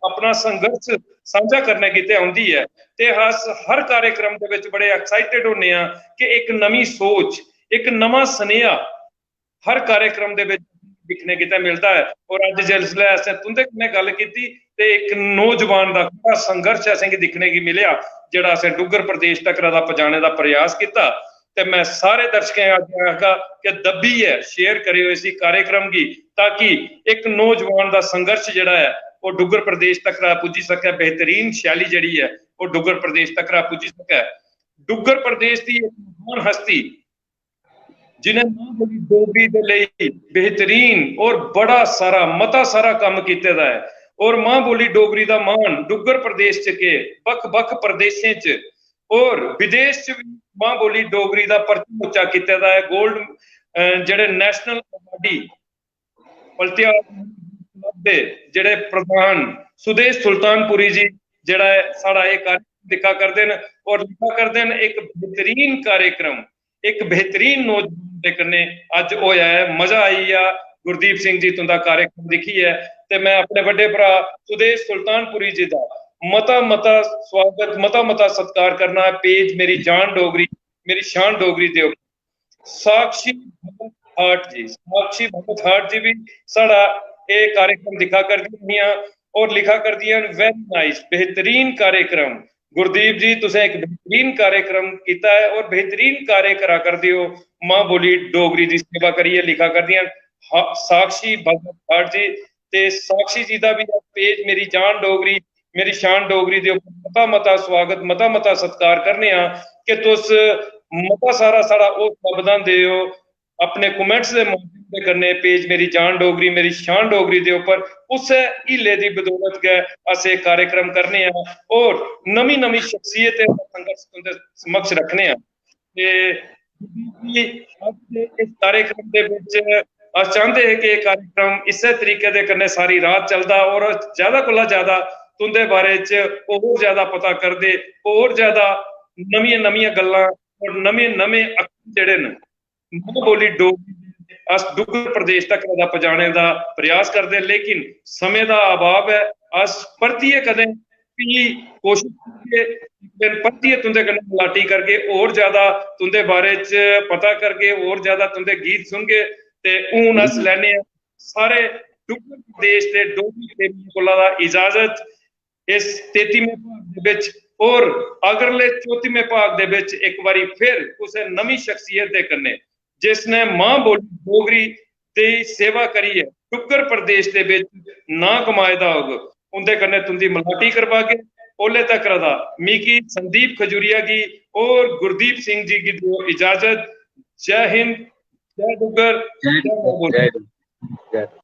अपना संघर्ष सांझा करने गितै औंदी ऐ ते अस हर कार्यक्रम दे बिच बड़े excited होन्ने आं कि इक नमीं सोच, इक नमां सनेहा हर कार्यक्रम दे बिच दिक्खने गितै मिलदा ऐ। और अज्ज जिसलै असें तुं'दे कन्नै गल्ल कीती ते इक नौजवान दा बड़ा संघर्ष असेंगी दिक्खने गी मिलेआ, जेह्ड़ा असें डुग्गर प्रदेश तक्कर दा पजाने दा प्रयास कीता। ते मैं सारे दर्शकें अग्गें आखगा कि दब्बियै share करेओ इसी कार्यक्रम गी, ताकि इक नौजवान दा संघर्ष जेह्ड़ा ऐ, ओह् डुग्गर प्रदेश तक्कर पुज्जी सकै, बेहतरीन शैली जेह्ड़ी ऐ, ओह् डुग्गर प्रदेश तक्कर पुज्जी सकै। डुग्गर प्रदेश दी इक महान हस्ती, जि'नें मां बोली डोगरी दे लेई बेहतरीन और बड़ा सारा, मता सारा कम्म कीते दा ऐ, और मां बोली डोगरी दा मान डुग्गर प्रदेश च के, बक्ख-बक्ख प्रदेशें च और विदेश च भी मां बोली डोगरी दा परचम उच्चा कीते दा ऐ। Gold, अ, जेह्ड़े national awardee पलटियाल club दे जेह्ड़े प्रधान सुदेश सुल्तानपुरी जी, जेह्ड़ा ऐ, साढ़ा एह् कार्यक्रम दिक्खा करदे न और लिखा करदे न, इक बेहतरीन कार्यक्रम, इक बेहतरीन नौजवान दे कन्नै अज्ज होया ऐ। मजा आई गेआ गुरदीप सिंह जी तुं'दा कार्यक्रम दिक्खियै। ते मैं अपने बड्डे भ्रा सुदेश सुल्तानपुरी जी दा मता मता स्वागत, मता मता सत्कार करना। Page मेरी जान डोगरी, मेरी शान डोगरी दे उप्पर साक्षी भगत हाट जी, साक्षी भगत हाट जी भी साढ़ा एह् कार्यक्रम दिक्खा करदियां हियां और लिखा करदियां न, "Very nice, बेहतरीन कार्यक्रम। गुरदीप जी, तुसें इक बेहतरीन कार्यक्रम कीता ऐ और बेहतरीन कार्य करा करदे ओ, मां बोली डोगरी दी सेवा करियै।" लिखा करदियां न, हा-, साक्षी भगत हाट जी। ते साक्षी जी दा भी Page मेरी जान डोगरी, मेरी शान डोगरी दे उप्पर मता मता स्वागत, मता मता सत्कार करने आं कि तुस मता सारा साढ़ा हौसला बधांदे ओ अपने comments दे माध्यम दे कन्नै। Page मेरी जान डोगरी, मेरी शान डोगरी दे उप्पर उस्सै हीले दी बदौलत गै अस एह् कार्यक्रम करने आं और नमीं नमीं शख्सियतें दा संघर्ष तुं'दे समक्ष रखने आं। ते अज्ज दे इस कार्यक्रम दे बिच अस चांह्दे हे कि एह् कार्यक्रम इस्सै तरीके दे कन्नै सारी रात चलदा और ज्यादा कोला ज्यादा तुं'दे बारे च होर ज्यादा पता करदे, होर ज्यादा नमियां नमियां गल्लां और नमें नमें अक्खर जेह्ड़े न, मां बोली डोगरी दे अस डुग्गर प्रदेश तक दा पजाने दा प्रयास करदे, लेकिन समें दा अभाव ऐ। अस परतियै कदें भी कोशिश करगे, इक दिन परतियै तुं'दे कन्नै मलाटी करगे, होर ज्यादा तुं'दे बारे च पता करगे, होर ज्यादा तुं'दे गीत सुनगे। ते हून अस लैने आं सारे डुग्गर प्रदेश दे डोगरी प्रेमियें कोला दा इजाजत। इस तैतीमें भाग दे बिच और अगले चौतीमें भाग दे बिच इक बारी फिर कुसै नमीं शख्सियत दे कन्नै, जिसने मां बोली डोगरी दी सेवा करियै डुग्गर प्रदेश दे बिच नां कमाए दा होग, उं'दे कन्नै तुं'दी मलाटी करवागे। ओल्ले तक दा मिगी संदीप खजूरिया गी और गुरदीप सिंह जी गी देओ इजाजत। जय हिंद, जय डुग्गर, जय जय मां बोली। जय डुग्गर, जय डुग्गर।